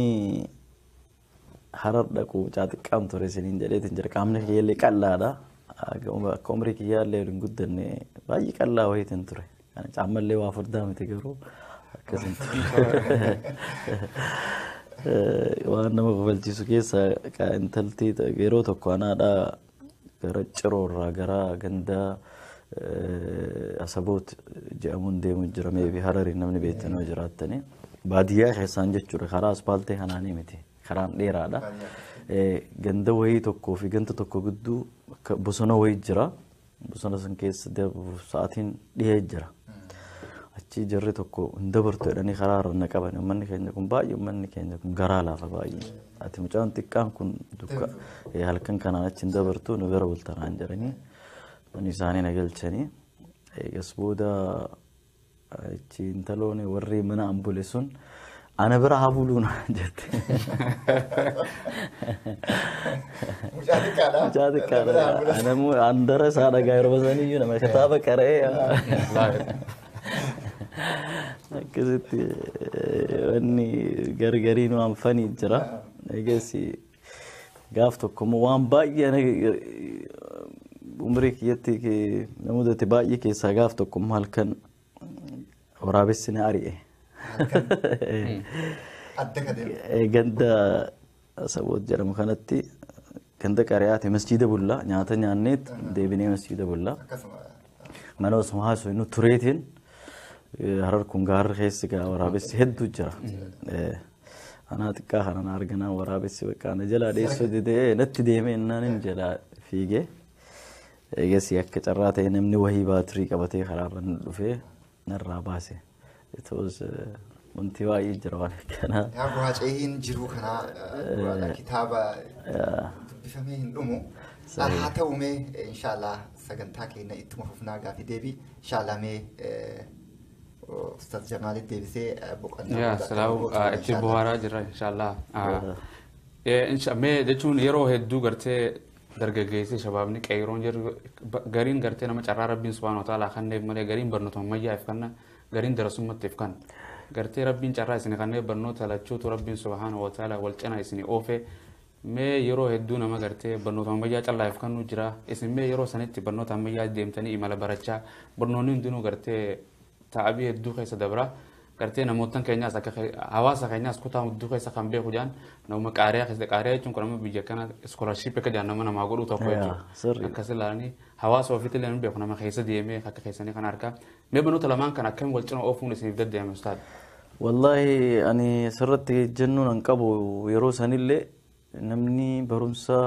Speaker 2: Harar dhaqu caaxiqqaam ture isiniin jedheetin jira. Qaamni kiyyallee qal'aadha. Akka umrii kiyyaallee hin guddanne, baay'ee qal'aa wayiitin ture. Caammallee waa furdaa miti garuu akkasin ture. Waan nama kofalchiisu keessa intalti yeroo tokko anaadhaa gara Ciroorraa gara ganda Asaboot jedhamuun deemu jira, maybe Hararii namni beektan yoo jiraattani. Baadiyyaa keessaan jechuudha, karaa aspaaltii kanaanii miti, karaan dheeraadha. Ganda wayii tokkoo fi ganda tokko gidduu bosona wayii jira. Bosona san keessa sa'aatiin dhihee jira. Achi jarri tokko hin dabartu jedhanii karaa irra na qaban. Uummanni keenya kun baay'ee, uummanni keenya kun garaa laafa baay'ee. Ati mucaan xiqqaan kun halkan kanaan achi hin dabartu, nu bira bultanaan jedhanii mana isaanii na galchanii. Eegas booda achi intaloon warri mana ambule sun ana bira haa buluu naan jette.
Speaker 3: Mucaa xiqqaadha.
Speaker 2: Mucaa xiqqaadha. Anammoo andara isaa dhagaa yeroo saniyyuu nama kitaaba qara'ee akkasitti wanni gargariin waan fanii jira. Eegas gaaf tokko immoo waan baay'ee umrii kiyyatti na mudate baay'ee keessaa gaaf tokko immoo halkan waraabessi na ari'e.
Speaker 3: Adda ka deemu.
Speaker 2: Ganda Saboot jedhamu kanatti, ganda qariyaati, masjiida bullaa, nyaata nyaanneet deebinee masjiida bullaa.
Speaker 3: Akkasuma.
Speaker 2: Mana osuma haasofnu tureetiin, Harar kun gaarra keessi gaa waraabessi hedduu jira. Anaa xiqqaa kana na arganaa waraabessi bakka ana jalaa dheessoo didee natti deemee innaan hin jalaa fiigee. Eegasii akka carraa ta'e namni wahii baatirii qabatee karaarra nu dhufee narraa baase. It was wanti baay'ee jira waan akkanaa.
Speaker 3: Yaa bu'aa cehiin jiruu kanaa bu'aadha. Kitaaba dubbifamee hin dhumu. Haa ta'u mee inshaallah sagantaa keenya ittuma fufnaa gaafii deebii inshaallah mee Ustaz Jamaalitti deebisee boqonnaa.
Speaker 1: Yaa salaamu itti bohaaraa jirra inshaallah. Mee jechuun yeroo hedduu gartee dargaggeessi shabaabni qeeroon jiru gariin gartee nama carraa rabbiin subhaanahu wa ta'ala kanneef malee gariin barnoota ammayyaaf kanna gariin darasummaatti kanna. Gartee rabbiin carraa isin kanneen barnoota lachuutu rabbiin subhaanahu wa ta'ala wal cina isin oofe mee yeroo hedduu nama gartee barnoota ammayyaa callaaf kannu jira isin mee yeroo sanitti barnoota ammayyaa deemtanii imala barachaa barnoonni hundinuu gartee ta'abii hedduu keessa dabra gartee namootan keenyaas akka hawaasa keenyaas kutaa hedduu keessa kan beeku jaan nama qaariyaa keessa qaariyaa jechuun kun nama biyya kana iskoolarship akka jaan nama namaa godhu tokko jechuudha akkas ilaalanii hawaasa ofiitti illee beeku nama keessa deemee akka keessanii kan argaa mee barnoota lamaan kan akkamiin wal cina oofuun isiniif deddeeme ustaad.
Speaker 2: Wallaahi ani asirratti jennuun an qabu yeroo sanillee namni barumsa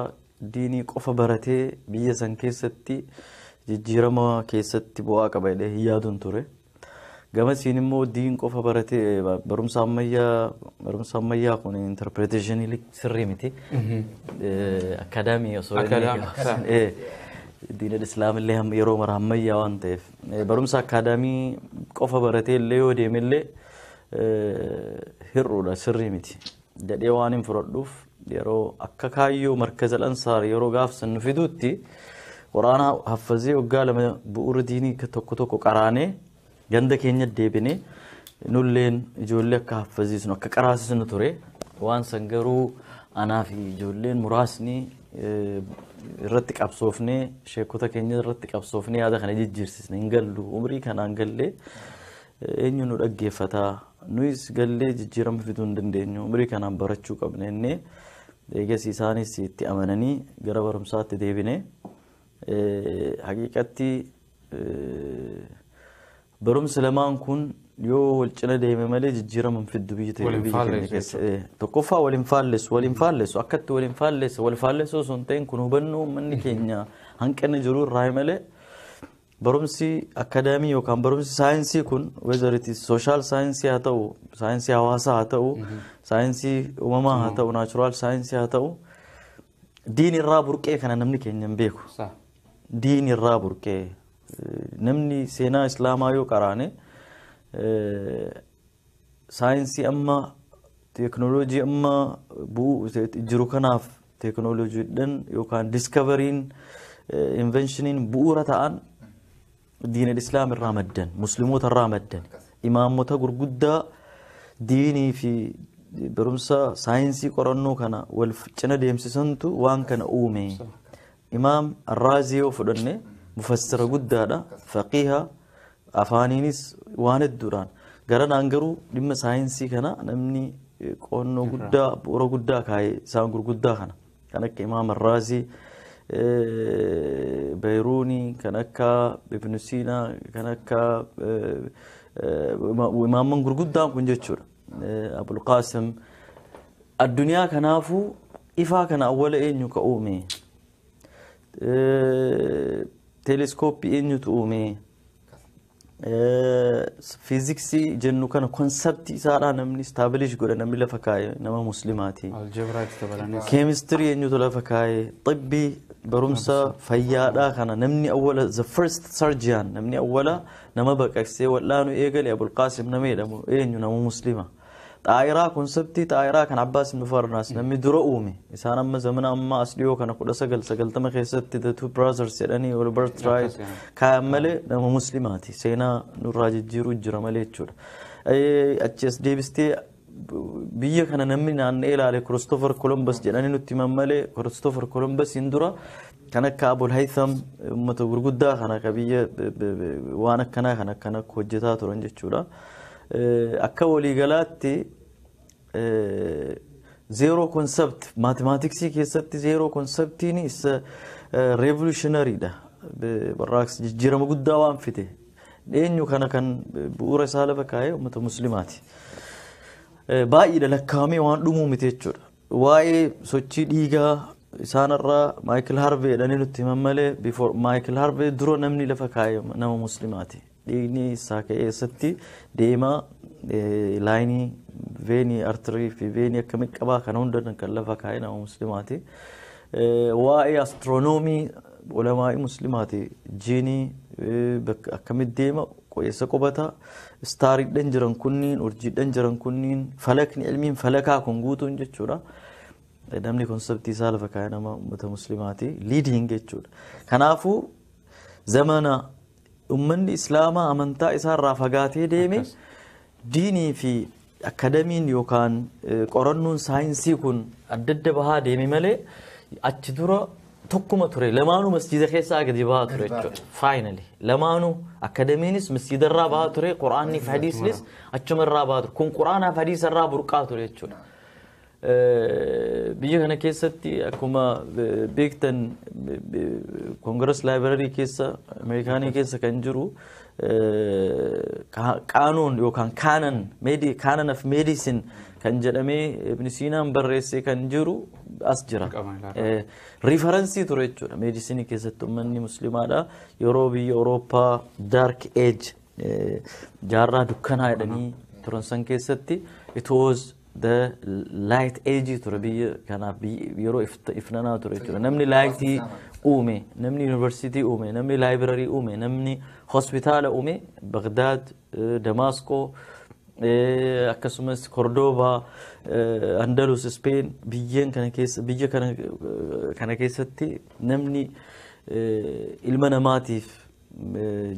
Speaker 2: diinii qofa baratee biyya san keessatti jijjiirama keessatti bu'aa qaba jedhee hin yaaduun ture. Gamasiin immoo diin qofa baratee barumsa ammayyaa kun interpreteeshinii sirrii miti. Akaadaamii osoo diinii islaamillee yeroo mara ammayyaa waan ta'eef barumsa akaadaamii qofa baratee illee yoo deemellee hir'uudha sirrii miti. Jedhee waan hin fudhadhuuf yeroo akka kaayyoo markaza Ansaar yeroo gaafsan nu fiduutti quraana haffazee waggaa lama bu'uura diinii tokko tokko qaraanee ganda keenya deebinee nulleen ijoollee akka haffaziisnu akka qaraasisnu ture waan san garuu anaa fi ijoolleen muraasni irratti qabsoofnee sheekota keenya irratti qabsoofnee yaada kana jijjiirsisne hin gallu umrii kanaan gallee eenyu nu dhaggeeffataa nuyis gallee jijjiirama fiduu hin dandeenyu umrii kanaan barachuu qabne innee eegas isaanis itti amananii gara barumsaatti deebinee haqiiqatti barumsi lamaan kun yoo wal cina deeme malee jijjiirama hin fiddu biyya keenya keessa. Tokkoffaa waliin faallessu akkatti waliin faallessu wal faallessu osoo hin ta'in kun hubannoo uummanni keenya hanqina jiru irraa malee barumsi akaadaamii yookaan barumsi saayinsii kun whether it is social saayinsii haa ta'u saayinsii hawaasaa haa ta'u saayinsii uumamaa haa ta'u naachuraal saayinsii haa ta'u diin irraa burqee kana namni keenya hin beeku. Diin irraa burqee namni seenaa islaamaa yoo qaraane saayinsii amma teeknooloojii amma jiru kanaaf teeknooloojiidhaan yookaan diskaveriin invenshiniin bu'uura ta'an diinil islaam irraa maddan musliimoota irraa maddan imaamota gurguddaa diinii fi barumsa saayinsii qorannoo kana wal cina deemsisantu waan kana uume. Imaam Arraazii yoo fudhanne mufassira guddaadha faqiiha afaaniinis waan hedduudhaan garanaan garuu dhimma saayinsii kana namni qo'annoo guddaa bu'uura guddaa kaa'e isaan gurguddaa kana kan akka imaam Arraazii Bayruunii kan akka Ibn Siinaa kan akka imaamman gurguddaan kun jechuudha. Abul Qaasim addunyaa kanaafuu ifaa kana awwala eenyu ka uume teeleskooppii eenyutu uume fiiziksii jennu kana konseptii isaadhaa namni istaabilish godhe namni lafa kaa'e nama muslimaati. Keemistirii eenyutu lafa kaa'e xibbii barumsa fayyaadhaa kana namni awwala the first surgeon namni awwala nama baqaqsee wal'aanu eegale Abul Qaasim nama jedhamu eenyu nama muslima. Xaayiraa konseptii xaayiraa kan Abbaas ibn Farnaas namni dura uume isaan amma zamana amma as dhiyoo kana 1990 keessatti the two brothers jedhanii Albert Wright kaayan malee nama muslimaati seenaa nurraa jijjiiruu jira malee jechuudha. Achi as deebistee biyya kana namni naanna'ee ilaale Christopher Columbus jedhanii nutti himan malee Christopher Columbus hin dura kan akka Abul Haytham uummata gurguddaa kana ka biyya waan akkanaa kan akkana hojjetaa turan jechuudha. Akka waliigalaatti zeeroo konsept maatimaatiksii keessatti zeeroo konseptiin isa revolutionariidha. Barraaqsa jijjiirama guddaa waan fite. Eenyu kana kan bu'uura isaa lafa kaa'e uummata muslimaati. Baay'eedha lakkaa'amee waan dhumuu miti jechuudha. Waa'ee sochii dhiigaa Isaanirraa Maayikil Harvey jedhanii nutti himan malee before Maayikil Harvey dura namni lafa kaa'e nama muslimaati. Dhiigni isaa ka'ee eessatti deemaa laayinii veenii artirii fi veenii akkamitti qabaa kana hunda kan lafa kaa'e nama muslimaati. Waa'ee astiroonoomii ulamaa'ii muslimaati. Jiinii akkamitti deema eessa qubata istaariidhaan jiran kunniin urjiidhaan jiran kunniin falakni ilmiin falakaa kun guutuun jechuudha. Namni konseptii isaa lafa kaa'e nama uummata muslimaati. Liiding jechuudha. Kanaafuu zamana uummanni islaamaa amantaa isaarraa fagaatee deeme diinii fi akadamiin yookaan qorannoon saayinsii kun adda adda bahaa deeme malee achi dura tokkuma ture lamaanuu masjiida keessaa gadi bahaa ture jechuudha. Faayinali lamaanuu akadamiinis masjiidarraa bahaa ture quraanni fi hadiisnis achumarraa bahaa ture kun quraanaa fi hadiisarraa burqaa ture jechuudha. Biyya kana keessatti akkuma beektan koongirees laayibrarii keessa Ameerikaanii keessa kan jiru qaanuun yookaan kaanan kaanan of meedisin kan jedhamee Ibn Siinaan barreessee kan jiru as jira. Riifaransii ture jechuudha meedisinii keessatti uummanni muslimaadha yeroo biyya Awurooppaa dark age jaarraa dukkanaa jedhanii turan san keessatti it was the light age ture biyya kanaaf yeroo ifnanaa ture jechuudha. Namni laayitii uume, namni yuunivarsiitii uume, namni laayibrarii uume, namni hospitaala uume Bagdaad, Damaasqoo, akkasumas Kordoobaa, Andalus, Speen biyyeen kana keessa biyya kana keessatti namni ilma namaatiif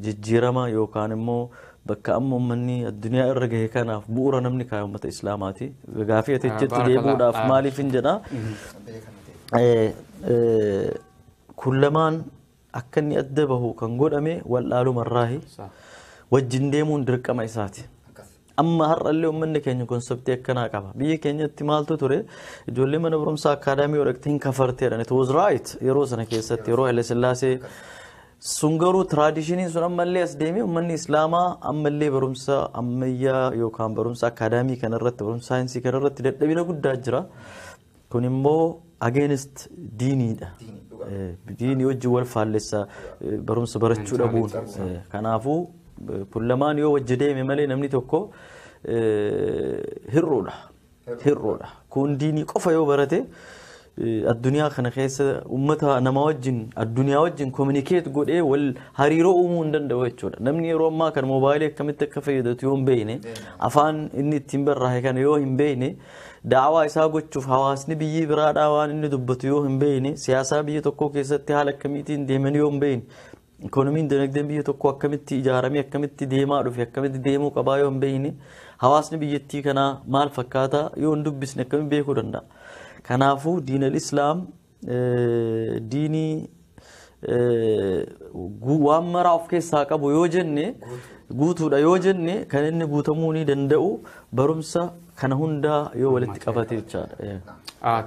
Speaker 2: jijjiirama yookaan immoo bakka amma uummanni addunyaa irra gahe kanaaf bu'uura namni kaa'e uummata islaamaati. Gaafii ati jetti deebi'uudhaaf maaliif hin jedhaa? Kun lamaan akka inni adda bahu kan godhame wallaalumarraahi wajjin deemuun dirqama isaati. Amma har'allee uummanni keenya konseptii akkanaa qaba. Biyya keenyatti maaltu ture ijoollee mana barumsaa akaadaamii yoo dhaqxe hin kafarteedha. It was right yeroo sana keessatti yeroo Haile Sillaasee sun garuu tiraadishiniin sun ammallee as deemee uummanni islaamaa ammallee barumsa ammayyaa yookaan barumsa akaadaamii kanarratti barumsa saayinsii kanarratti dadhabina guddaa jira. Kun immoo against diiniidha. Diinii wajjin wal faallessa barumsa barachuu dhabuun. Kanaafuu kun lamaan yoo wajji deeme malee namni tokko hir'uudha. Hir'uudha. Kun diinii qofa yoo barate addunyaa kana keessa uummata nama wajjin addunyaa wajjin communicate godhee wal hariiroo uumuu hin danda'u jechuudha. Namni yeroo ammaa kana moobaayilii akkamitti akka fayyadatu yoo hin beekne afaan inni ittiin barraa'e kana yoo hin beekne daawaa isaa gochuuf hawaasni biyyi biraadhaa waan inni dubbatu yoo hin beekne siyaasaa biyya tokkoo keessatti haala akkamiitiin deeman yoo hin beekne ikoonomiin dinagdeen biyya tokkoo akkamitti ijaaramee akkamitti deemaa dhufe akkamitti deemuu qabaa yoo hin beekne hawaasni biyyattii kanaa maal fakkaata yoo hin dubbisne akkamitti beekuu danda'a. Kanaafuu diinal islaam diinii waan maraa of keessaa qabu yoo jenne guutuudha yoo jenne kan inni guutamuu ni danda'u barumsa kana hundaa yoo walitti qabate jechaadha.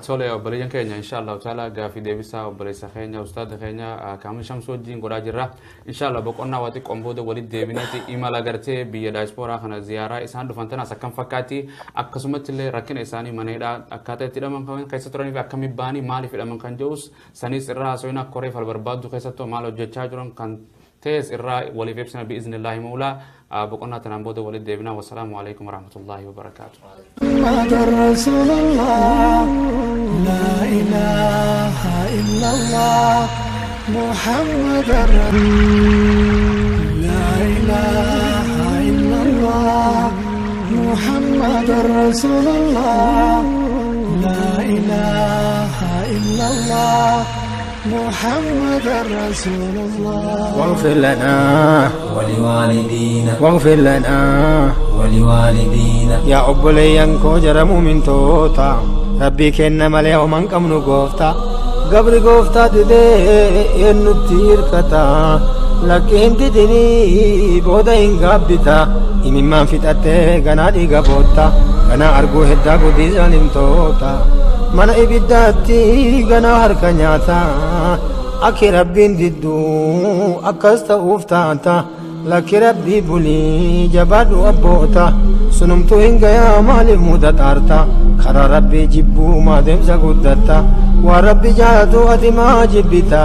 Speaker 1: Tole obboleeyyan keenya inshallah taala gaafii deebisaa obboleessa keenya ustaada keenya Kaamil Shamsuu wajjin godhaa jirra. Inshallah boqonnaa waa xiqqoon booda walitti deebineeti imala gartee biyya daayispooraa kana ziyaaraa isaan dhufan tanaas akkam fakkaatti akkasumatti illee rakkina isaanii mana hidhaa akkaataa itti hidhaman kan keessa turanii fi akkamitti ba'anii maaliif hidhaman kan jedhus sanis irraa haasofina koree fal barbaaddu keessattuu maal hojjechaa jiran kan ta'es irraa waliif ibsina bi'iznillaahi maulaa boqonnaa tanaan booda walitti deebinaa wassalaamu alaikum warahmatullaahi wabarakaatu.
Speaker 4: محمد رسول الله لا إله إلا الله محمد لا إله إلا الله محمد رسول الله لا إله إلا الله محمد رسول الله.
Speaker 5: واغفر لنا
Speaker 6: ولوالدينا
Speaker 5: واغفر لنا
Speaker 6: ولوالدينا.
Speaker 5: Yaa obboleeyyan koo jara muumintoota rabbii kenna malee homan qabnu gooftaa gabri gooftaa didee eenyutti hirkata lakki hin didinii booda hin gaabbita imimmaan fixattee ganaa dhiiga bootta ganaa arguu heddaa gudii saalimtoota mana ibiddaatti ganaa harka nyaata akki rabbiin didduu akkas ta'uuf taata lakki rabbii bulii jabaadhu abboota sunumtuu hin gayaa maaliif muda xaarta karaa rabbii jibbuu maadeemsa guddatta Waan rabbi jaalatu ati maa jibbita?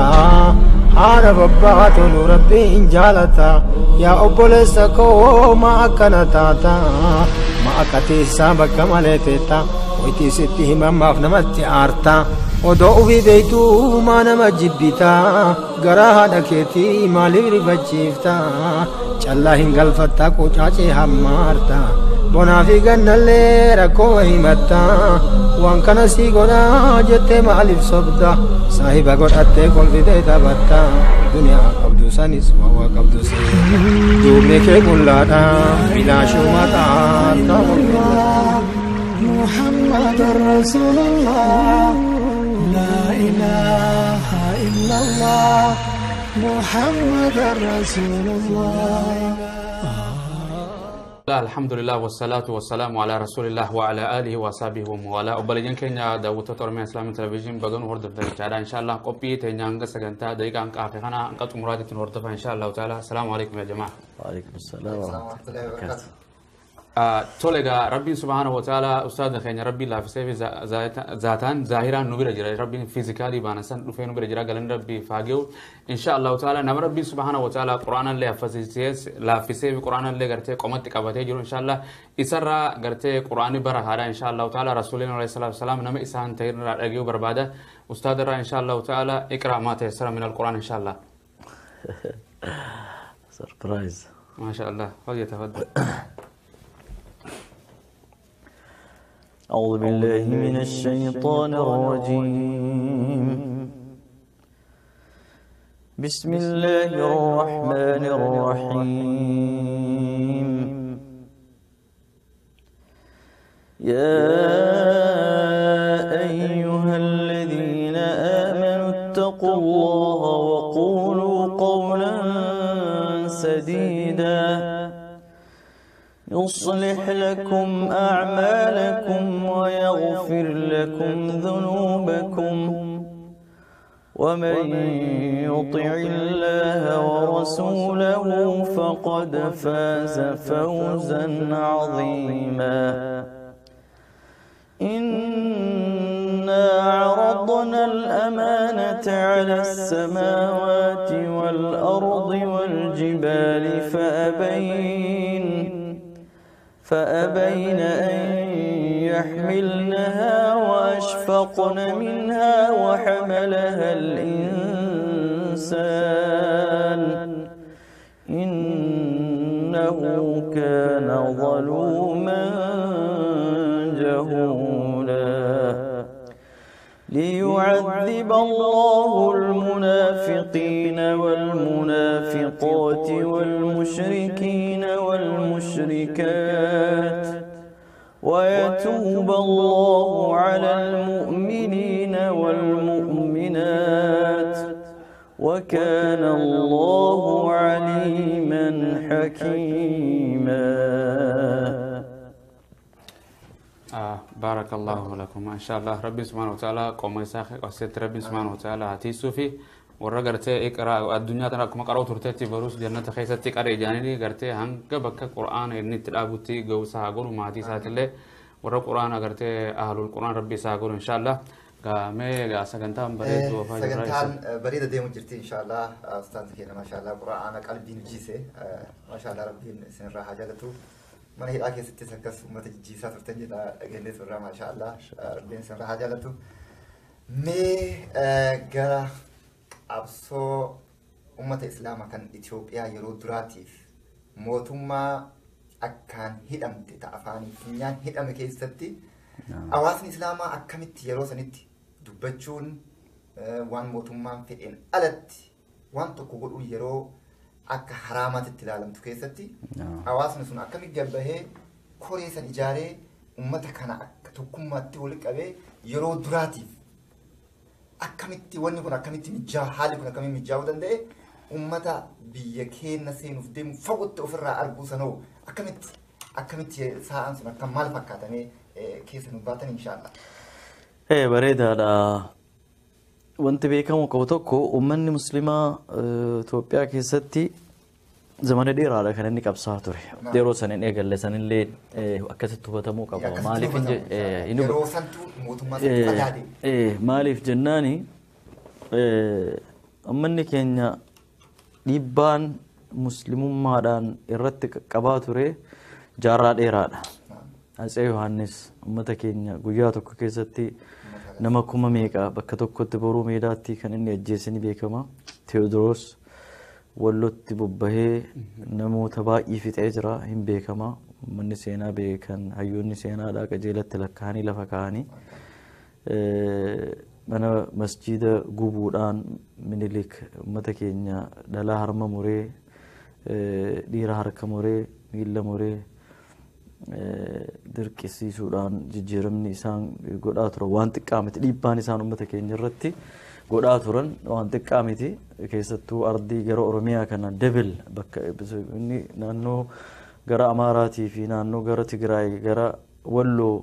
Speaker 5: Haadha babbaatu nu rabbiin jaalata. Yaa obboleessa koo maa akkana taata? Maa akka teessaa bakka malee teetta? Wayitii sitti himamaaf namatti aarta. Odoo ofii beektuu maa nama jibbita? Garaa haadha keetii maaliif rifachiifta? Callaa hin galfatta qucaacee hammaarta. Bonaa fi gannallee rakkoo himatta. Waan kana sii godhaa jettee maaliif sobda? Saahiba godhattee kolfitee taphatta. Duniyaa qabdu sanis waa qabdu seeta. Duubni kee qullaadha bilaashuma xaarta.
Speaker 4: محمد رسول الله لا إله إلا الله محمد رسول الله.
Speaker 1: الحمد لله والصلاة والسلام على رسول الله وعلى آله وصحبه ومن والاه. Obboleeyyan keenya daawwattoota Oromiyaa Islamic Television baganuu hordoftan jechaadha. Inshallah qophii teenya hanga sagantaa daqiiqaa hanqaafe kana hanqa xumuraatitti nu hordofa inshallah ta'ala. Assalaamu alaikum yaa jamaa.
Speaker 2: وعليكم السلام ورحمة الله وبركاته.
Speaker 1: Tole egaa Rabbiin subhaanahu wa ta'ala ustaadha keenya Rabbiin laaffisee fi zaataan zaahiraan nu bira jira. Rabbiin fiizikaalii baana san dhufee nu bira jira. Galanni Rabbii faage'u. Insha Allahu ta'ala nama Rabbiin subhaanahu wa ta'ala Qur'aanallee affasiisee laaffisee fi Qur'aanallee gartee qomatti qabatee jiru insha Allah isarraa gartee Qur'aanni barakaadha insha Allahu ta'ala Rasuuliin alayhi salaatu wasalaam nama isaan ta'e irraa dhaga'uu barbaada. Ustaadarraa insha Allahu ta'ala iqraa maa tayassara min al-Qur'aan insha Allah.
Speaker 2: Surprise.
Speaker 1: Maasha Allah. Falyatafaddal.
Speaker 2: أعوذ بالله من الشيطان الرجيم. بسم الله الرحمن الرحيم. يا أيها الذين آمنوا اتقوا الله وقولوا قولا سديدا يصلح لكم أعمالكم ويغفر لكم ذنوبكم ومن يطع الله ورسوله فقد فاز فوزا عظيما. إنا عرضنا الأمانة على السماوات والأرض والجبال فأبين أن يحملنها وأشفقن منها وحملها الإنسان إنه كان ظلوما جهولا. ليعذب الله المنافقين والمنافقات والمشركين والمشركات ويتوب الله على المؤمنين والمؤمنات وكان الله عليما حكيما.
Speaker 1: بارك الله لكم إن شاء الله. ربي سبحانه وتعالى قوم يساخ وسيت ربي سبحانه وتعالى هتيسو في warra gartee iqraa addunyaa tana akkuma qaroo turteetti barus jannata keessatti qaree jaanii gartee hanga bakka qur'aana inni itti dhaabutti ga'uusaa haa godhu maatii isaatiillee warra qur'aana gartee ahlul qur'aan rabbi isaa godhu inshaallah. Mee egaa sagantaan bareedduu afaan jirraa
Speaker 3: Sagantaan bareeda deemu jirti inshaallah. Ustaansi keenya maashaallah qur'aana qalbiin jiise maashaallah rabbiin isinirraa haa jaalatu. Mana hidhaa keessattis akkas uummata jijjiisaa turtan jedha dhageenye turraa maashaallah rabbiin isinirraa haa jaalatu. Mee gara qabsoo uummata islaamaa kan Itoophiyaa yeroo duraatiif mootummaa akkaan hidhamte ta'a afaanii funyaan hidhame keessatti hawaasni islaamaa akkamitti yeroo sanitti dubbachuun waan mootummaan fedheen alatti waan tokko godhuun yeroo akka haraamaatti ilaalamtu keessatti hawaasni sun akkamitti gabbahee koree san ijaaree uummata kana akka tokkummaatti wal qabee yeroo duraatiif akkamitti wanni kun akkamitti mijaa haalli kun akkamitti mijaa'uu danda'e uummata biyya keenya seenuuf deemu fagootti ofirraa arguu sanoo akkamitti akkamitti sa'aan sun akka maal fakkaatamee keessa nu baatan inshaallah.
Speaker 2: Bareedaadha. Wanti beekamu qabu tokko uummanni musliimaa Itoophiyaa keessatti Zamana dheeraadha kan inni qabsaa ture. Yeroo san hin eegalle sanillee akkasitti hubatamuu qaba. Maaliif
Speaker 3: yeroo santu mootummaa santu adaade.
Speaker 2: Maaliif jennaani uummanni keenya dhiibbaan muslimummaadhaan irratti qaqqabaa ture jaarraa dheeraadha. Atsee Yohaannis uummata keenya guyyaa tokko keessatti nama kuma meeqa bakka tokkotti boruu meedaatti kan inni ajjeesanii beekama. Teewodiroos Wallotti bobbahee namoota baay'ee fixee jira hin beekama. Uummanni seenaa beekan hayyoonni seenaadhaa qajeelatti lakkaa'anii lafa kaa'anii mana masjiida gubuudhaan Minilik uummata keenya dhalaa harma muree dhiira harka muree miila muree dirqisiisuudhaan jijjiiramni isaan godhaa turan waan xiqqaa miti dhiibbaan isaan uummata keenya irratti godhaa turan waan xiqqaa miti keessattuu ardii gara Oromiyaa kana debil bakka inni naannoo gara Amaaraatii fi naannoo gara Tigraay gara Walloo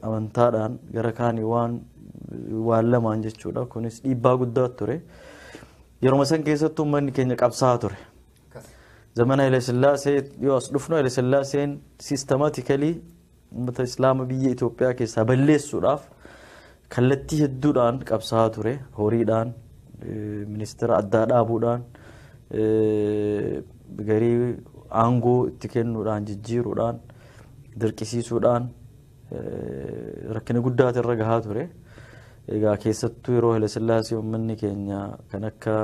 Speaker 2: amantaadhaan gara kaanii waan lamaan jechuudha kunis dhiibbaa guddaa ture yeroo san keessattuu uummanni keenya qabsaa ture. Zamana Haile Sillaasee yoo as dhufnu Haile Sillaaseen siistemaatikali uummata Islaama biyya Itoophiyaa keessaa balleessuudhaaf kallattii hedduudhaan qabsaa ture horiidhaan ministeera addaa dhaabuudhaan garii aangoo itti kennuudhaan jijjiiruudhaan dirqisiisuudhaan rakkina guddaatu irra gahaa ture. Egaa keessattuu yeroo Haile Sillaasee uummanni keenya kan akka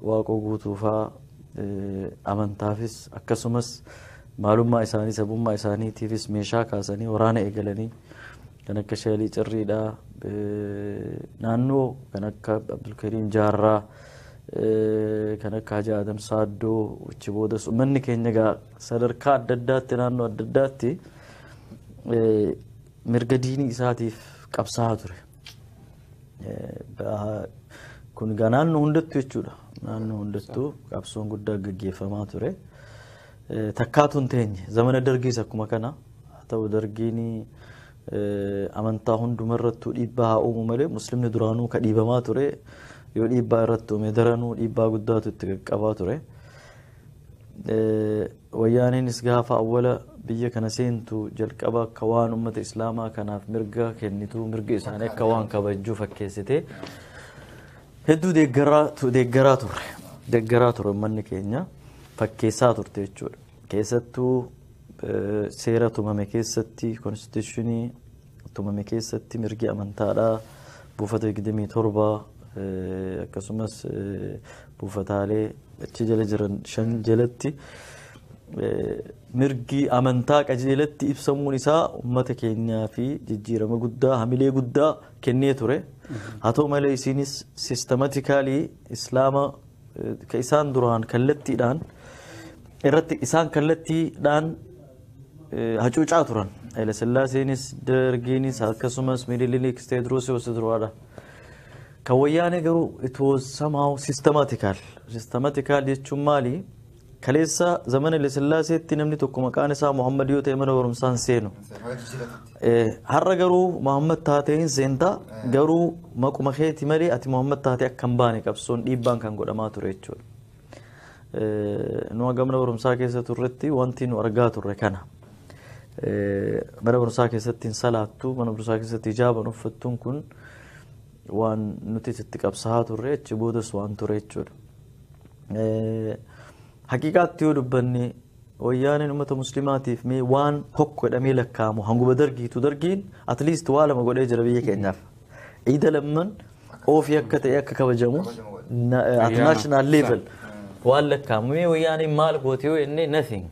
Speaker 2: Waaqoo Guutuufaa amantaafis akkasumas maalummaa isaanii sabummaa isaaniitiifis meeshaa kaasanii waraana eegalanii kan akka Sheelii Cirriidhaa naannoo kan akka Abdulkariim Jaarraa kan akka Hajji Adam Saaddoo achi boodas uummanni keenya egaa sadarkaa adda addaatti naannoo adda addaatti mirga diinii isaatiif qabsaa'aa ture. Kun egaa naannoo hundattuu jechuudha. Naannoo hundattuu qabsoon guddaa gaggeeffamaa ture. Takkaatu hin teenye zamana dargiis akkuma kana haa ta'u dargiin amantaa hundumarrattuu dhiibbaa haa uumu malee muslimni duraanuu ka dhiibamaa ture yoo dhiibbaa irratti uume daranuu dhiibbaa guddaatu itti qaqqabaa ture. Wayyaaneenis gaafa awwala biyya kana seentu jalqaba akka waan uummata islaamaa kanaaf mirga kennitu mirga isaanii akka waan kabajjuu fakkeessite hedduu deeggaraa ture uummanni keenya fakkeessaa turte jechuudha. Keessattuu seera tumame keessatti konstituushinii tumame keessatti mirgi amantaadhaa buufata 27 akkasumas buufataalee achi jala jiran 5 jalatti mirgi amantaa qajeelatti ibsamuun isaa uummata keenyaa fi jijjiirama guddaa hamilee guddaa kennee ture. Haa ta'u malee isinis siistematikaalii islaama isaan duraan kallattiidhaan irratti isaan kallattiidhaan hacuucaa turan. Haile Sillaaseenis Dargiinis akkasumas Minilik Teediroos duraadha. Kan wayyaanee garuu it was somehow systematical. Systematical jechuun maali? Kaleessa zamana Haile Sillaaseetti namni tokko maqaan isaa Muhammad yoo ta'e mana barumsaa hin seenu. Har'a garuu Muhammad taatee hin seentaa garuu maquma keeti malee ati Muhammad taatee akka hin baane qabsoon dhiibbaan kan godhamaa ture jechuudha. Nu haga mana barumsaa keessa turretti wanti nu argaa turre kana. Mana barumsaa keessatti hin salaattu, mana barumsaa keessatti hijaaban uffattuun kun waan nuti itti qabsaa'aa turre achi boodas waan ture jechuudha. Haqiiqaatti yoo dubbanne wayyaaneen uummata muslimaatiif mee waan tokko jedhamee lakkaa'amu hanguma dargiitu dargiin at least waa lama godhee jira biyya keenyaaf. Iida lamman ofii akka ta'e akka kabajamu at national level waan lakkaa'amu mee wayyaaneen maal goote yoo jenne nothing.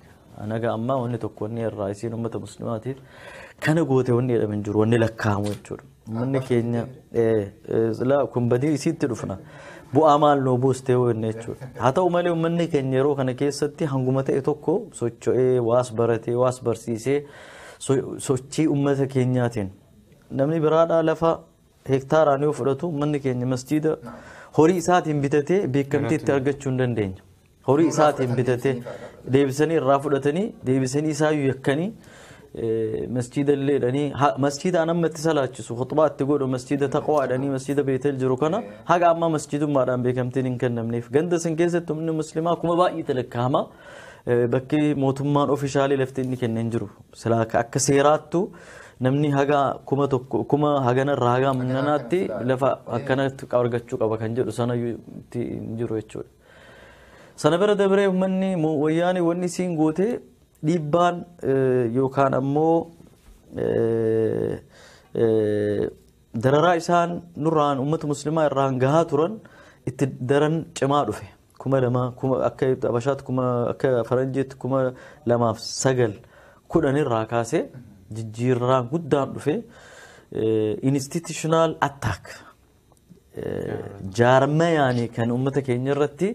Speaker 2: Anaga ammaa wanni tokko wanni irraa isiin uummata muslimaatiif kana goote wanni jedhamu hin jiru wanni lakkaa'amu jechuudha. Uummanni keenya kun badii isiitti dhufna. Bu'aa maal nuu buustee yoo jenne jechuudha. Haa ta'u malee uummanni keenya yeroo kana keessatti hanguma ta'e tokko socho'ee waas baratee waas barsiisee sochii uummata keenyaatiin namni biraadhaa lafa hektaaraan yoo fudhatu uummanni keenya masjiida horii isaatiin bitatee beekamtii itti argachuu hin dandeenye. Horii isaatiin bitatee deebisanii irraa fudhatanii deebisanii isaayyuu yakkanii Masjida illee jedhanii masjida an amma itti salaachisu khutbaa itti godhu masjida taqwaa jedhanii masjida beetel jiru kana haga ammaa masjidummaadhaan beekamtiin hin kennamneef. Ganda san keessatti humni muslimaa kuma baay'ee lakkaa'ama. Bakki mootummaan ofishaalii lafti inni kenne hin jiru. Silaa akka seeraattu namni haga 1000 kuma haganarraa haga nanaatti lafa akkanatti argachuu qaba kan jedhu sana hin jiru jechuudha. Sana bira dabaree uummanni wayyaanii wanni isiin goote dhiibbaan yookaan ammoo dararaa isaan nurraan uummata muslimaa irraan gahaa turan itti daran cimaa dhufe. 2000 kuma akka Habashaatti kuma akka Faranjiitti 2009 10 irraa kaasee jijjiirraan guddaan dhufe institutional attack jaarmayaanii kan uummata keenya irratti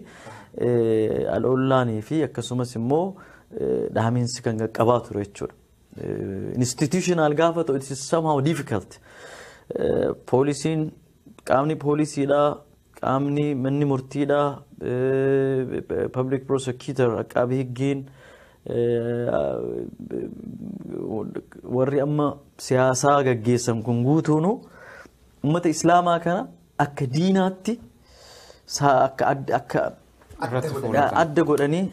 Speaker 2: al'ollaanii fi akkasumas immoo dhaamiinsi kan qaqqabaa ture jechuudha. Institutional gaafa ta'u it is somehow difficult. Poolisiin qaamni poolisiidhaa qaamni manni murtiidhaa public prosecutor aqaabii higgiin warri amma siyaasaa gaggeessan kun guutuunu uummata islaamaa kana akka diinaatti akka adda godhanii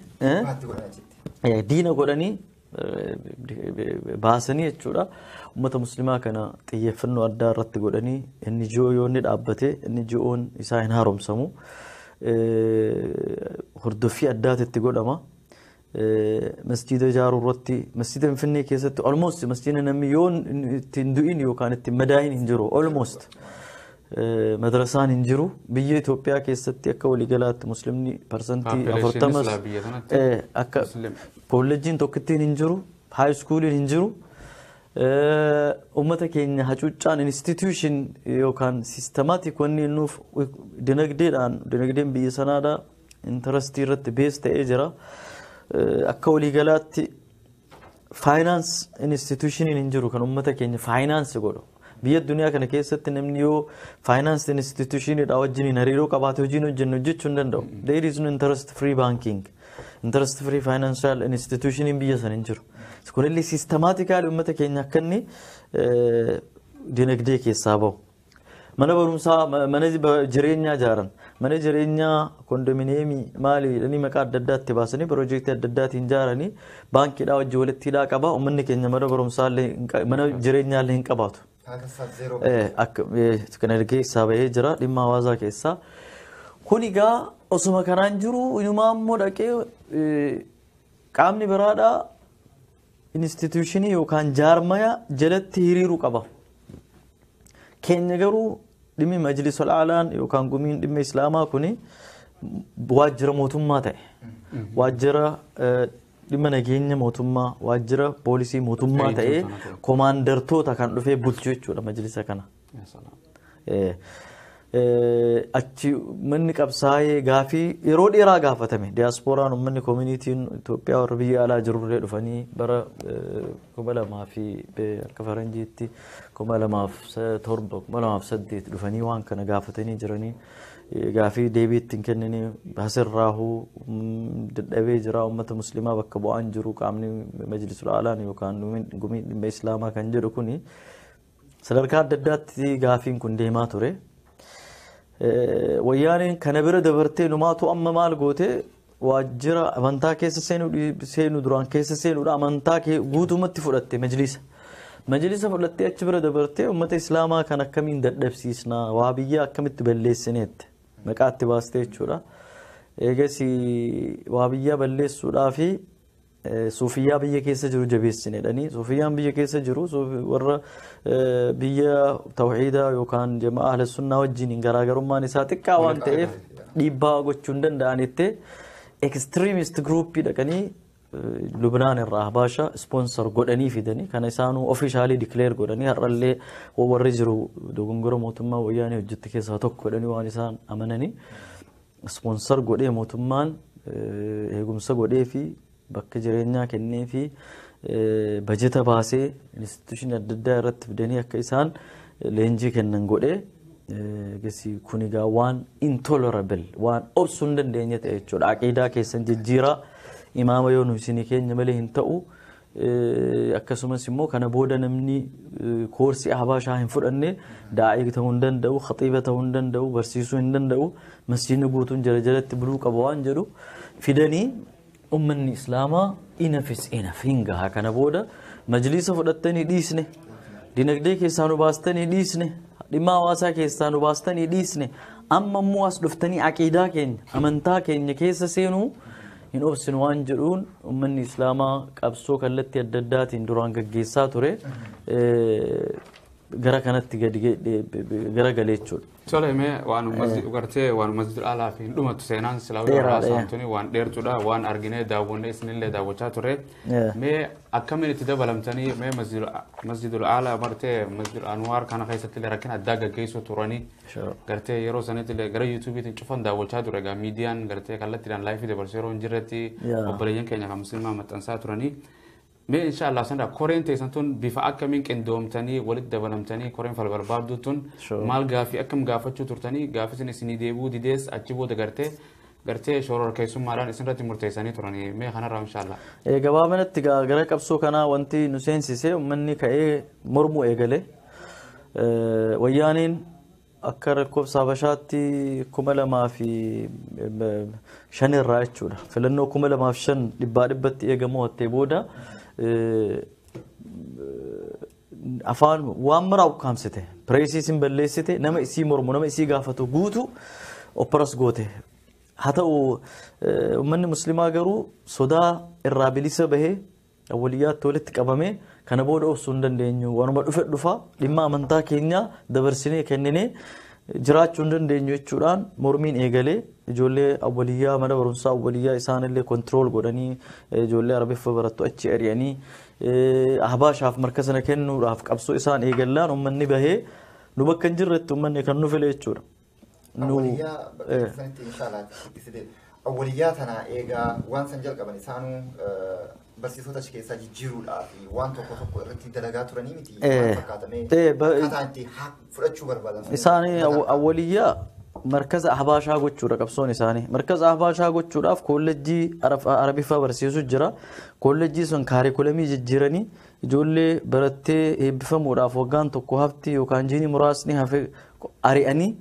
Speaker 2: diina godhanii baasanii jechuudha. Uummata muslimaa kana xiyyeeffannoo addaa irratti godhanii inni ji'oo yoo inni dhaabbate inni ji'oon isaa hin haaromsamu. Hordoffii addaati itti godhama. Masjida ijaaruu irratti masjida Finfinnee keessatti almost masjidni namni yoo itti hin du'in yookaan itti madaayin hin jiru almost. Madrasaan hin jiru. Biyya Itoophiyaa keessatti akka waliigalaatti muslimni 40% akka kolleejjiin tokkittiin hin jiru, high schooliin hin jiru. Uummata keenya hacuuccaan institution yookaan systematic wanni nuuf dinagdeedhaan dinagdeen biyya sanaadha intarestii irratti bees ta'ee jira. Akka waliigalaatti finance institutioniin hin jiru kan uummata keenya finance godhu. Biyya addunyaa kana keessatti namni yoo finance institutioniidha wajjiniin hariiroo qabaate hojiin hojjennu hojjechuu hin danda'u. There is no interest free banking. Interest free financial institutioniin biyya sana hin jiru. Kunillee systematically uummata keenya akka inni dinagdee keessaa bahu. Mana barumsaa mana jireenyaa ijaaran mana jireenyaa kondominiyeemii maali jedhanii maqaa adda addaatti baasanii piroojeektii adda addaatiin ijaaranii baankiidhaa wajjin walitti hidhaa qaba. Uummanni keenya mana barumsaa illee mana jireenyaa illee hin qabaatu. Akka kana keessaa bahee jira dhimma hawaasaa keessaa. Kun egaa osuma kanaan jiru inumaa immoo dhaqee qaamni biraadhaa instituushinii yookaan jaarmaya jalatti hiriiruu qaba. Keenya garuu dhimmi majlis ol'aalaan yookaan gumiin dhimma islaamaa kuni waajjira mootummaa ta'e. Waajjira dhimma nageenya mootummaa, waajjira poolisii mootummaa ta'ee komaandartoota kan dhufee bulchu jechuudha majlisa kana. Achi manni qabsaa'ee gaafii yeroo dheeraa gaafatame diyaaspooraan uummanni koomunitiin Itoophiyaa warra biyya alaa jirurlee dhufanii bara 2000 fi akka faranjiitti 2007 2008 dhufanii waan kana gaafatanii jiranii gaafii deebii ittiin kennanii hasirraahuu dadhabee jira uummata muslimaa bakka bu'aan jiru qaamni majlisul aalaan yookaan gumii dhimma islaamaa kan jedhu kuni sadarkaa adda addaatti gaafiin kun deemaa ture. Wayyaaneen kana bira dabartee numaatu amma maal goote waajjira amantaa keessa seenuu duraan keessa seenuudha amantaa guutumatti fudhatte majlisa. Majlisa fudhattee achi bira dabartee uummata islaamaa kan akkamiin dadhabsiisnaa waa biyya akkamitti balleessineette maqaatti baastee jechuudha. Eegas waa biyya balleessuudhaa fi suufiyyaa biyya keessa jiru jabeessineedhanii suufiyyaan biyya keessa jiru warra biyya tawxiidaa yookaan jamaa ahla sunnaa wajjin garaagarummaan isaa xiqqaa waan ta'eef dhiibbaa gochuu hin danda'anitti extremist groupii dhaqanii Lubnaan irraa Habasha sponsor godhanii fidanii kana isaanuu officially declare godhanii har'allee warri jiru dogongora mootummaa wayyaanee hojjette keessaa tokko godhanii waan isaan amananii sponsor godhee mootummaan eegumsa godhee fi bakka jireenyaa kennee fi bajeta baasee instituushinii adda addaa irratti fidanii akka isaan leenjii kennan godhee kun egaa waan intolerable waan obsuu hin dandeenye ta'e jechuudha. Aqiidaa keessan jijjiiraa imaama yoo nu isinii keenya malee hin ta'u Akkasumas immoo kana booda namni koorsii Ahbaashaa hin fudhanne daa'ii ta'uu hin danda'u, khaxiiba ta'uu hin danda'u, barsiisuu hin danda'u, masjiidni guutuun jala jalatti buluu qaba waan jedhu fidanii ummanni Islaamaa inafis inaf hin gaha kana booda majliisa fudhattanii dhiisne, dinagdee keessaa nu baastanii dhiisne, dhimma hawaasaa keessaa nu baastanii dhiisne, amma immoo as dhuftanii aqiidaa keenya amantaa keenya keessa seenuu hin obsinu waan jedhuun ummanni Islaamaa qabsoo kallattii adda addaatiin duraan gaggeessaa ture gara kanatti gadi garagalee jechuudha.
Speaker 1: Tole mee waan gartee waan masjidul alaa fi hin dhumatu seenaan silaa haasa'amtuni waan dheertuudha waan arginee daawwannee isinillee daawwachaa turre. Mee akkamiin itti dabalamtanii mee masjidul alaa martee masjidul anwaar kana keessatti illee rakkina addaa gaggeessuu turanii gartee yeroo sanitti illee gara yuutuubiitiin cufan daawwachaa ture egaa miidiyaan gartee kallattiidhaan laayifii dabarsee yeroo hin jirretti obboleeyyan keenya kan musliimaa maxxansaa turanii. Mee inshallah sanda koreen teessan tun bifa akkamiin qindoomtanii walitti dabalamtanii koreen fal barbaaddu tun maal gaafii akkam gaafachuu turtanii gaafii isin isinii deebi'uu didees achi booda gartee shororkeessummaadhaan isinirratti murteessanii turanii mee kanarraa inshallah.
Speaker 2: Gabaabinatti gara qabsoo kanaa wanti nu seensise uummanni ka'ee mormuu eegale. Wayyaaniin akka lakkoofsa Habashaatti 2005 irraa jechuudha. Filannoo 2005 100% eegamuu hattee booda afaan waan maraa ukkaamsite pireesii isin balleessite nama isii mormu nama isii gaafatu guutu opparas goote. Haa ta'u uummanni musliimaa garuu sodaa irraa bilisa bahee awwaliyyaatti walitti qabamee kana booda obsuu hin dandeenyu waanuma dhufe dhufa dhimma amantaa keenyaa dabarsinee kenninee jiraachuu hin dandeenyu jechuudhaan mormiin eegalee ijoollee awwaliyyaa mana barumsaa awwaliyyaa isaanillee kontirool godhanii ijoollee arabiffa barattu achi ari'anii Ahbaashaaf marka sana kennuudhaaf qabsoo isaan eegallaan uummanni bahee nu bakka hin jirretti uummanni kan nu file jechuudha.
Speaker 3: Awwaliyyaa tana eegaa waan san jalqaban isaanuu barsiisota achi keessaa jijjiiruudhaa fi waan tokko tokko irratti dalagaa turanii miti waan fakkaatamee akkaataa itti fudhachuu barbaadan.
Speaker 2: Isaan awwaliyyaa markaza Ahbaashaa gochuudha qabsoon isaanii. Markaza Ahbaashaa gochuudhaaf koolleejjii Arabiffaa barsiisu jira. Koolleejjii sun kaarikulamii jijjiiranii ijoollee barattee eebbifamuudhaaf waggaan tokko hafti yookaan jiini muraasni hafe ari'anii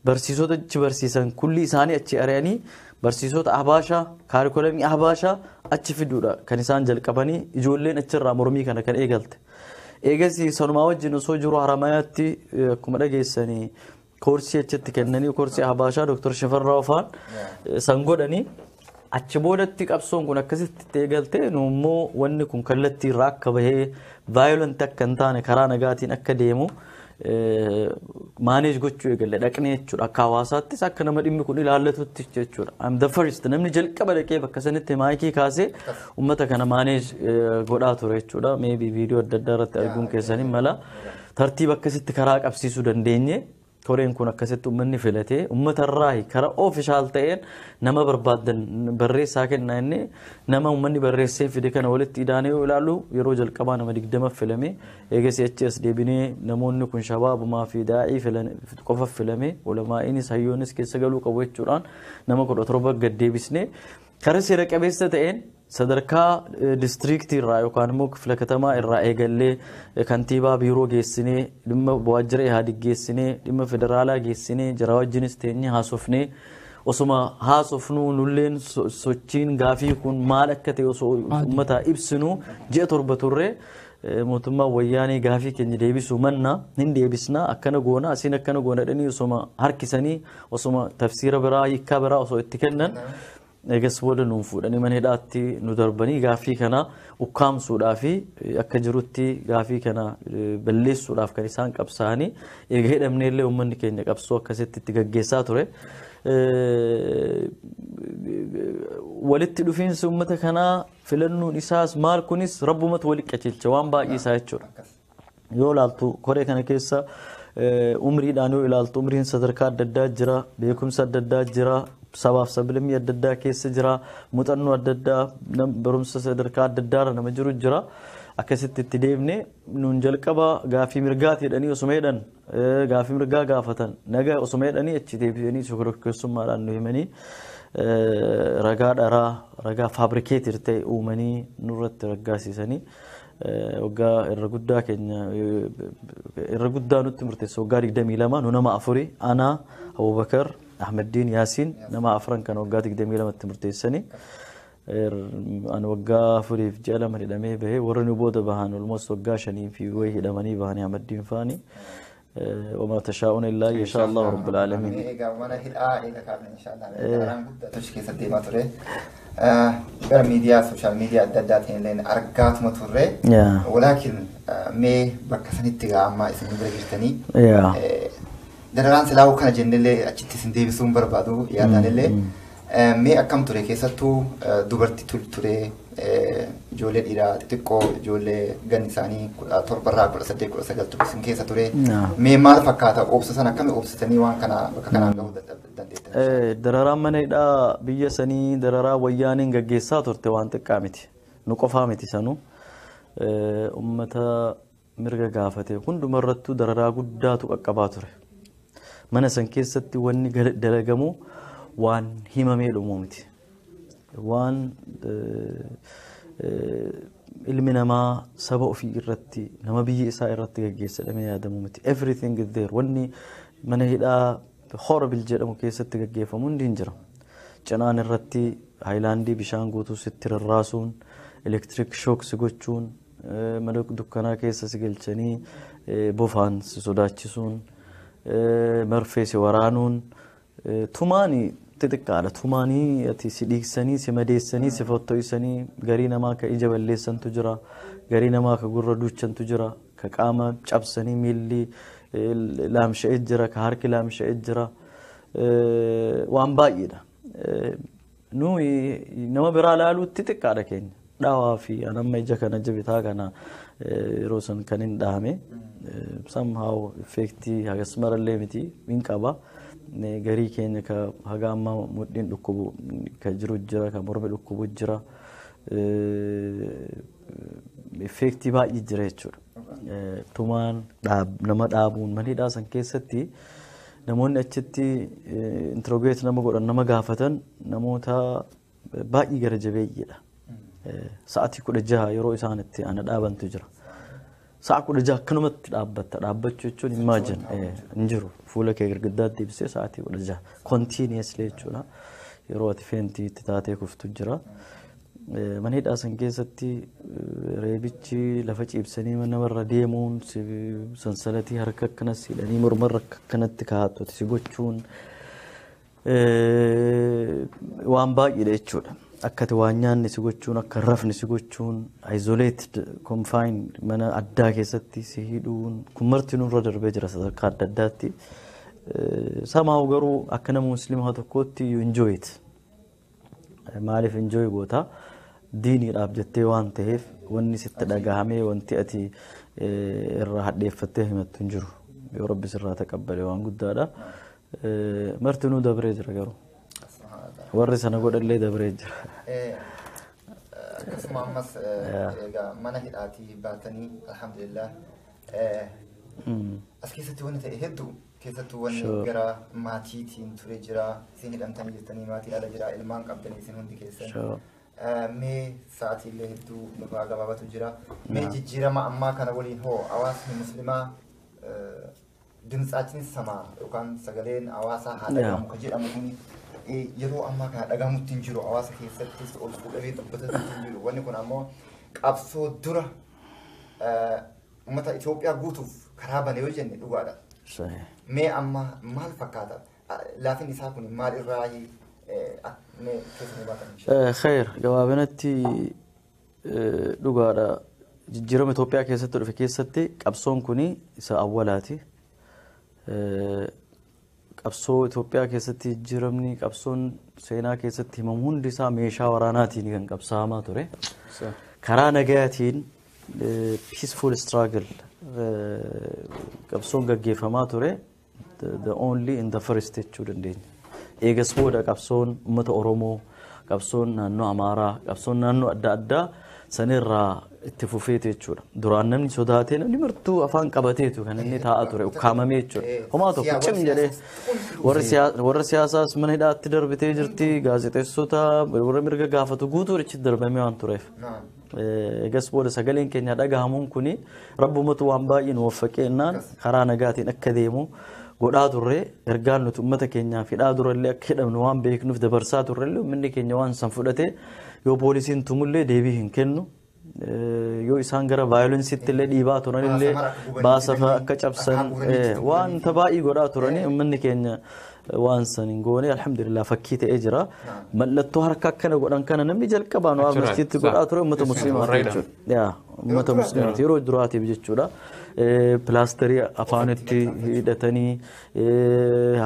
Speaker 2: barsiisota achi barsiisan kulli isaanii achi ari'anii barsiisota Ahbaashaa kaarikulamii Ahbaashaa achi fiduudha kan isaan jalqabanii ijoolleen achirraa mormii kana kan eegalte. Eegas sanumaa wajjin osoo jiru Haramayaatti akkuma dhageessanii koorsii achitti kennanii koorsii Ahbaashaa Dr. Shifarraa Ofaan san godhanii achi boodatti qabsoon kun akkasitti eegalte nu immoo wanni kun kallattii irraa akka bahee vaayolent akka hin taane karaa nagaatiin akka deemu maaneej gochuu eegalle dhaqnee jechuudha akka hawaasaattis akka nama dhimmi kun ilaallatutti jechuudha. I'm the first namni jalqaba dhaqee bakka sanitti maayikii kaasee uummata kana maaneej godhaa ture jechuudha. Maybe viidiyoo adda addaa irratti arguun keessanii mala tartiiba akkasitti karaa qabsiisuu dandeenye koreen kun akkasitti uummanni filatee uummatarraa karaa oofishaal ta'een nama barbaadan barreessaa kennaa inni nama uummanni barreessee fide kana walitti idaanee yoo ilaallu yeroo jalqabaa nama 20 filame eegas achi as deebinee namoonni kun shabaabumaa fi daa'ii qofa filame ulamaa'inis hayyoonis keessa galuu qabu jechuudhaan nama 17 gad deebisnee karaa seera qabeessa ta'een sadarkaa distriiktii irraa yookaan immoo kifla katamaa irraa eegallee kantiibaa biiroo geessinee dhimma waajjira Ihaadig geessinee dhimma federaalaa geessinee jara wajjinis teenyee haasofnee osuma haasofnuu nulleen sochiin gaafii kun maal akka ta'e osoo uummataa ibsinuu ji'a 7 turre mootummaa wayyaanee gaafii keenya deebisuu manna hin deebisna akkana goona asiin akkana goona jedhanii osuma harkisanii osuma tafsiira biraa hiikkaa biraa osoo itti kennan eegas booda nuun fuudhanii mana hidhaatti nu darbanii gaafii kana ukkaamsuudhaa fi akka jirutti gaafii kana balleessuudhaaf kan isaan qabsaa'anii eega hidhamne illee uummanni keenya qabsoo akkasitti itti gaggeessaa ture. Walitti dhufiinsi uummata kanaa filannoon isaas maal kunis rabbumatu walitti qajeelcha waan baay'ee isaa jechuudha. Yoo ilaaltu koree kana keessa umriidhaan yoo ilaaltu umriin sadarkaa adda addaa jira, beekumsa adda addaa jira, sabaaf sablammii adda addaa keessa jira, muuxannoo adda addaa barumsa sadarkaa adda addaarra nama jiru jira. Akkasitti itti deemne nuun jalqaba gaafii mirgaati jedhanii osuma jedhan gaafii mirgaa gaafatan nagaa osuma jedhanii achi deebi'anii shororkeessummaadhaan nu himanii ragaa dharaa Ragaa fabricate ta'e uumanii nurratti raggaasisanii waggaa irra guddaa keenya irra guddaa nutti murteesse waggaa 22 nu nama afurii ana Abubakar Ahmeddiin Yaasiin nama afran kan waggaa 22tti murteessanii an waggaa 4 ji'a 2 hidhamee bahee warri nu booda bahan almost waggaa 5 fi wayii hidhamanii bahanii Ahmeddiin faani. وما تشاءون إلا أن يشاء الله رب العالمين.
Speaker 3: Egaa mana hidhaa eega kaafne inshallah dararaan guddaa toshi keessatti deemaa ture. Gara miidiyaa social media adda addaatiin illee argaatuma turre. Walaakin mee bakka sanitti gaa ammaa isin bira jirtanii. Dararaan silaa'uu kana jennellee achitti isin deebisuu hin barbaadu yaadaan. Mee akkam ture keessattuu dubartii ture ijoollee dhiiraa xixiqqoo ijoollee ganni isaanii 17rraa 18 19 ture isin keessa ture. Mee maal fakkaata obsa sana akkami obsitanii waan kana bakka kanaan gahuu dandeettan?
Speaker 2: Dararaan mana hidhaa biyya sanii dararaa wayyaaniin gaggeessaa turte waan xiqqaa miti. Nu qofaa miti sanuu. Uummata mirga gaafate hundumarrattuu dararaa guddaatu qaqqabaa ture. Mana san keessatti wanni dalagamu waan himamee dhumu miti. Waan ilmi namaa saba ofii irratti nama biyya isaa irratti gaggeessa jedhamee yaadamu miti. Everything is there. Wanni mana hidhaa horrible jedhamu keessatti gaggeeffamu hundi hin jira. Cinaan irratti haayilaandii bishaan guutuu sitti rarraasuun, electric shock si gochuun, mana dukkanaa keessa si galchanii bofaan si sodaachisuun, marfee si waraanuun, tumaani xixiqqaadha. Tumaanii ati si dhiigsanii, si madeessanii, si fotto'isanii garii namaa ka ija balleessantu jira, garii namaa ka gurra duuchantu jira, ka qaama cabsanii miilli laamsha'ee jira, ka harki laamsha'ee jira. Waan baay'eedha. Nuyi nama biraa ilaaluutti xixiqqaadha keenya. Dhaawaa fi anamma ija kana ija bitaa kana yeroo san kan hin dhahame somehow effectii hagas marallee miti hin qaba. Garii keenya ka haga amma mudhiin dhukkubu ka jiru jira, ka mormi dhukkubu jira. Effectii baay'ee jira jechuudha. Tumaan nama dhaabuun mana hidhaa san keessatti namoonni achitti interrogate nama godhan nama gaafatan namoota baay'ee gara jabeeyyiidha. Sa'aatii 16 yeroo isaan itti ana dhaabantu jira. Sa'a 16 akkanumatti dhaabbatta. Dhaabbachuu jechuun imagine hin jiru. Fuula kee girgiddaatti ibsee sa'aatii 16 continuously jechuudha. Yeroo ati faintii itti taatee kuftu jira. Mana hidhaa san keessatti reebichi lafa ciibsanii namarra deemuun sansalatii harka akkanas hidhanii mormarra akkanatti kaa'attu si gochuun waan baay'eedha jechuudha. Akka ati waan nyaanne si gochuun akka rafne si gochuun isolated confined mana addaa keessatti si hidhuun kun marti nurra darbee jira sadarkaa adda addaatti. Somehow garuu akka nama musliimaa tokkootti you enjoy it. Maaliif enjoy goota? Diiniidhaaf jettee waan ta'eef wanni sitti dhagahamee wanti ati irraa hadheeffattee himattu hin jiru. Yoo Rabbi sirraa taqabbale waan guddaadha. Martinuu dabree jira garuu. Warri sana godhallee dabree jira.
Speaker 3: Akkasuma ammas egaa mana hidhaatii baatanii alhamdulillah as keessatti wanni ta'e hedduu keessattuu wanni gara maatiitiin ture jira isin hidhamtanii jirtanii maatii ala jira ilmaan qabdanii isin hundi keessan. Mee sa'aatiilee hedduu nurraa gabaabatu jira. Mee jijjiirama ammaa kana waliin hoo hawaasni muslimaa dimtsaatiin samaa yookaan sagaleen hawaasaa haa dhagahamu kan jedhamu kun yeroo ammaa kana dhagahamutti hin jiru hawaasa keessattis ol fuudhamee dubbatatti hin jiru. Wanni kun ammoo qabsoo dura uummata Itoophiyaa guutuuf karaa bane yoo jenne dhugaadha. Mee amma maal fakkaata? Laafin isaa kun maal irraa mee keessa nu baatan?
Speaker 2: Khayr gabaabinatti dhugaadha. Jijjiirama Itoophiyaa keessatti dhufe keessatti qabsoon kun isa awwalaati. Qabsoo Itoophiyaa keessatti jijjiiramni qabsoon seenaa keessatti himamu hundi isaa meeshaa waraanaatiin kan qabsaa'amaa ture. Karaa nagayaatiin peaceful struggle qabsoon gaggeeffamaa ture the only in the first jechuu dandeenya. Eegas booda qabsoon uummata Oromoo, qabsoon naannoo Amaaraa, qabsoon naannoo adda addaa Sanirraa itti fufeetu jechuudha. Duraan namni sodaatee namni martuu afaan qabateetu kan inni taa'aa ture ukkaamamee jechuudha. Homaa tokko cim jedhee warra siyaasaas mana hidhaatti darbitee jirti gaazexeessota warra mirga gaafatu guutuu achitti darbamee waan tureef. Egas booda sagaleen keenya dhagahamuun kuni rabbumatu waan baay'ee nu waffaqeennaan karaa nagaatiin akka deemu godhaa turre ergaan nuti uummata keenyaaf hidhaa durallee akka hidhamnu waan beeknuuf dabarsaa turrellee uummanni keenya waan san fudhate yoo poolisiin tumullee deebii hin kennu. Yoo isaan gara vaayolensiitti illee dhiibaa turanillee baasa akka cabsan wanta baay'ee godhaa turanii uummanni keenya waan san hin goone alhamdulillah fakkii ta'ee jira. Mallattoo harka akkana godhan kana namni jalqabaan waan masjiitti godhaa ture uummata musliimaati jechuudha. Uummata musliimaati yeroo duraatiif jechuudha. Pilaasterii afaanitti hidhatanii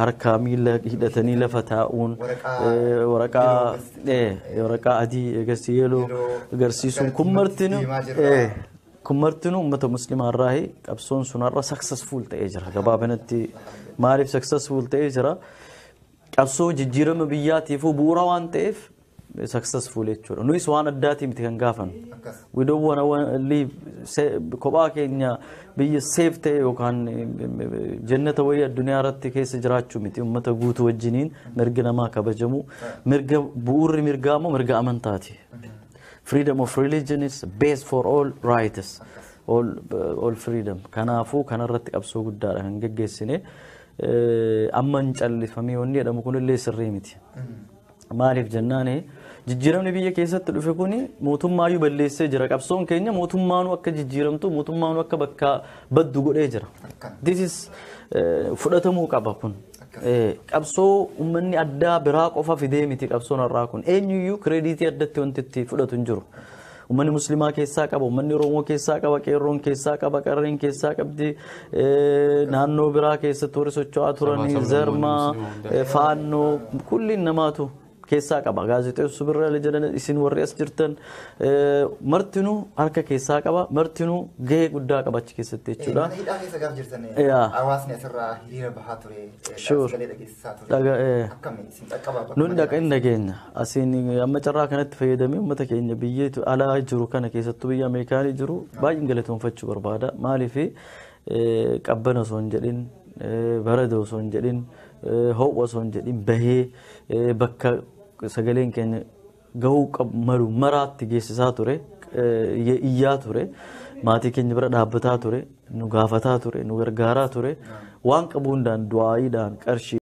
Speaker 2: harkaa miila hidhatanii lafa taa'uun waraqaa adii eegas yeeloo agarsiisuun kun martinuu uummata musliimaa irraa qabsoon sun har'a successful ta'ee jira. Gabaabinatti maaliif successful ta'ee jira? Qabsoo jijjiirama biyyaatiifuu bu'uura waan ta'eef successful jechuudha. Nuyis waan addaatii miti kan gaafannu. We don't wanna leave kophaa keenya biyya safe ta'e yookaan jannata wayii addunyaa irratti keessa jiraachuu miti. Uummata guutuu wajjiniin mirga namaa kabajamu. Mirga bu'uurri mirgaa immoo mirga amantaati. Freedom of religion is base for all rights. All freedom. Kanaafuu kanarratti qabsoo guddaadha kan geggeessine. Amma hin callifamee wanni jedhamu kunillee sirrii miti. Maaliif jennaani jijjiiramni biyya keessatti dhufe kuni mootummaayyuu balleessee jira. Qabsoon keenya mootummaanuu akka jijjiiramtu mootummaanuu akka bakka baddu godhee jira. This is fudhatamuu qaba kun. Qabsoo uummanni addaa biraa qofa fidee miti qabsoon har'aa kun. Eenyuyyuu kireeditii addatti wanti itti fudhatu hin jiru. Uummanni musliimaa keessaa qaba, uummanni Oromoo keessaa qaba, qeerroon keessaa qaba, qarreen keessaa qabdi, naannoo biraa keessatti warri socho'aa turanii, zarmaa, faannoo, kulliin namaatu keessaa qaba. Gaazexeessuu birra jedhan isin warri as jirtan martinuu harka keessaa qaba, martinuu gahee guddaa qaba achi keessatti jechuudha.
Speaker 3: Mana hidhaa keessa gaaf jirtan hawaasni asirraa hiriira bahaa ture, sagalee dhageessisaa ture. Akkami isin dhaqqabaa?
Speaker 2: Nun hin dhageenya. Asiin amma carraa kanatti fayyadamee uummata keenya biyya alaa jiru kana keessattuu biyya Ameerikaanii jiru baay'een galatoonfachuu barbaada. Maaliif qabbana osoo hin jedhin, barada osoo hin jedhin, ho'a osoo hin jedhin bahee bakka sagaleen keenya gahuu qabu malu maraatti geessisaa ture, iyyaa ture, maatii keenya bira dhaabbataa ture, nu gaafataa ture, nu gargaaraa ture, waan qabu hundaan du'aayiidhaan qarshii.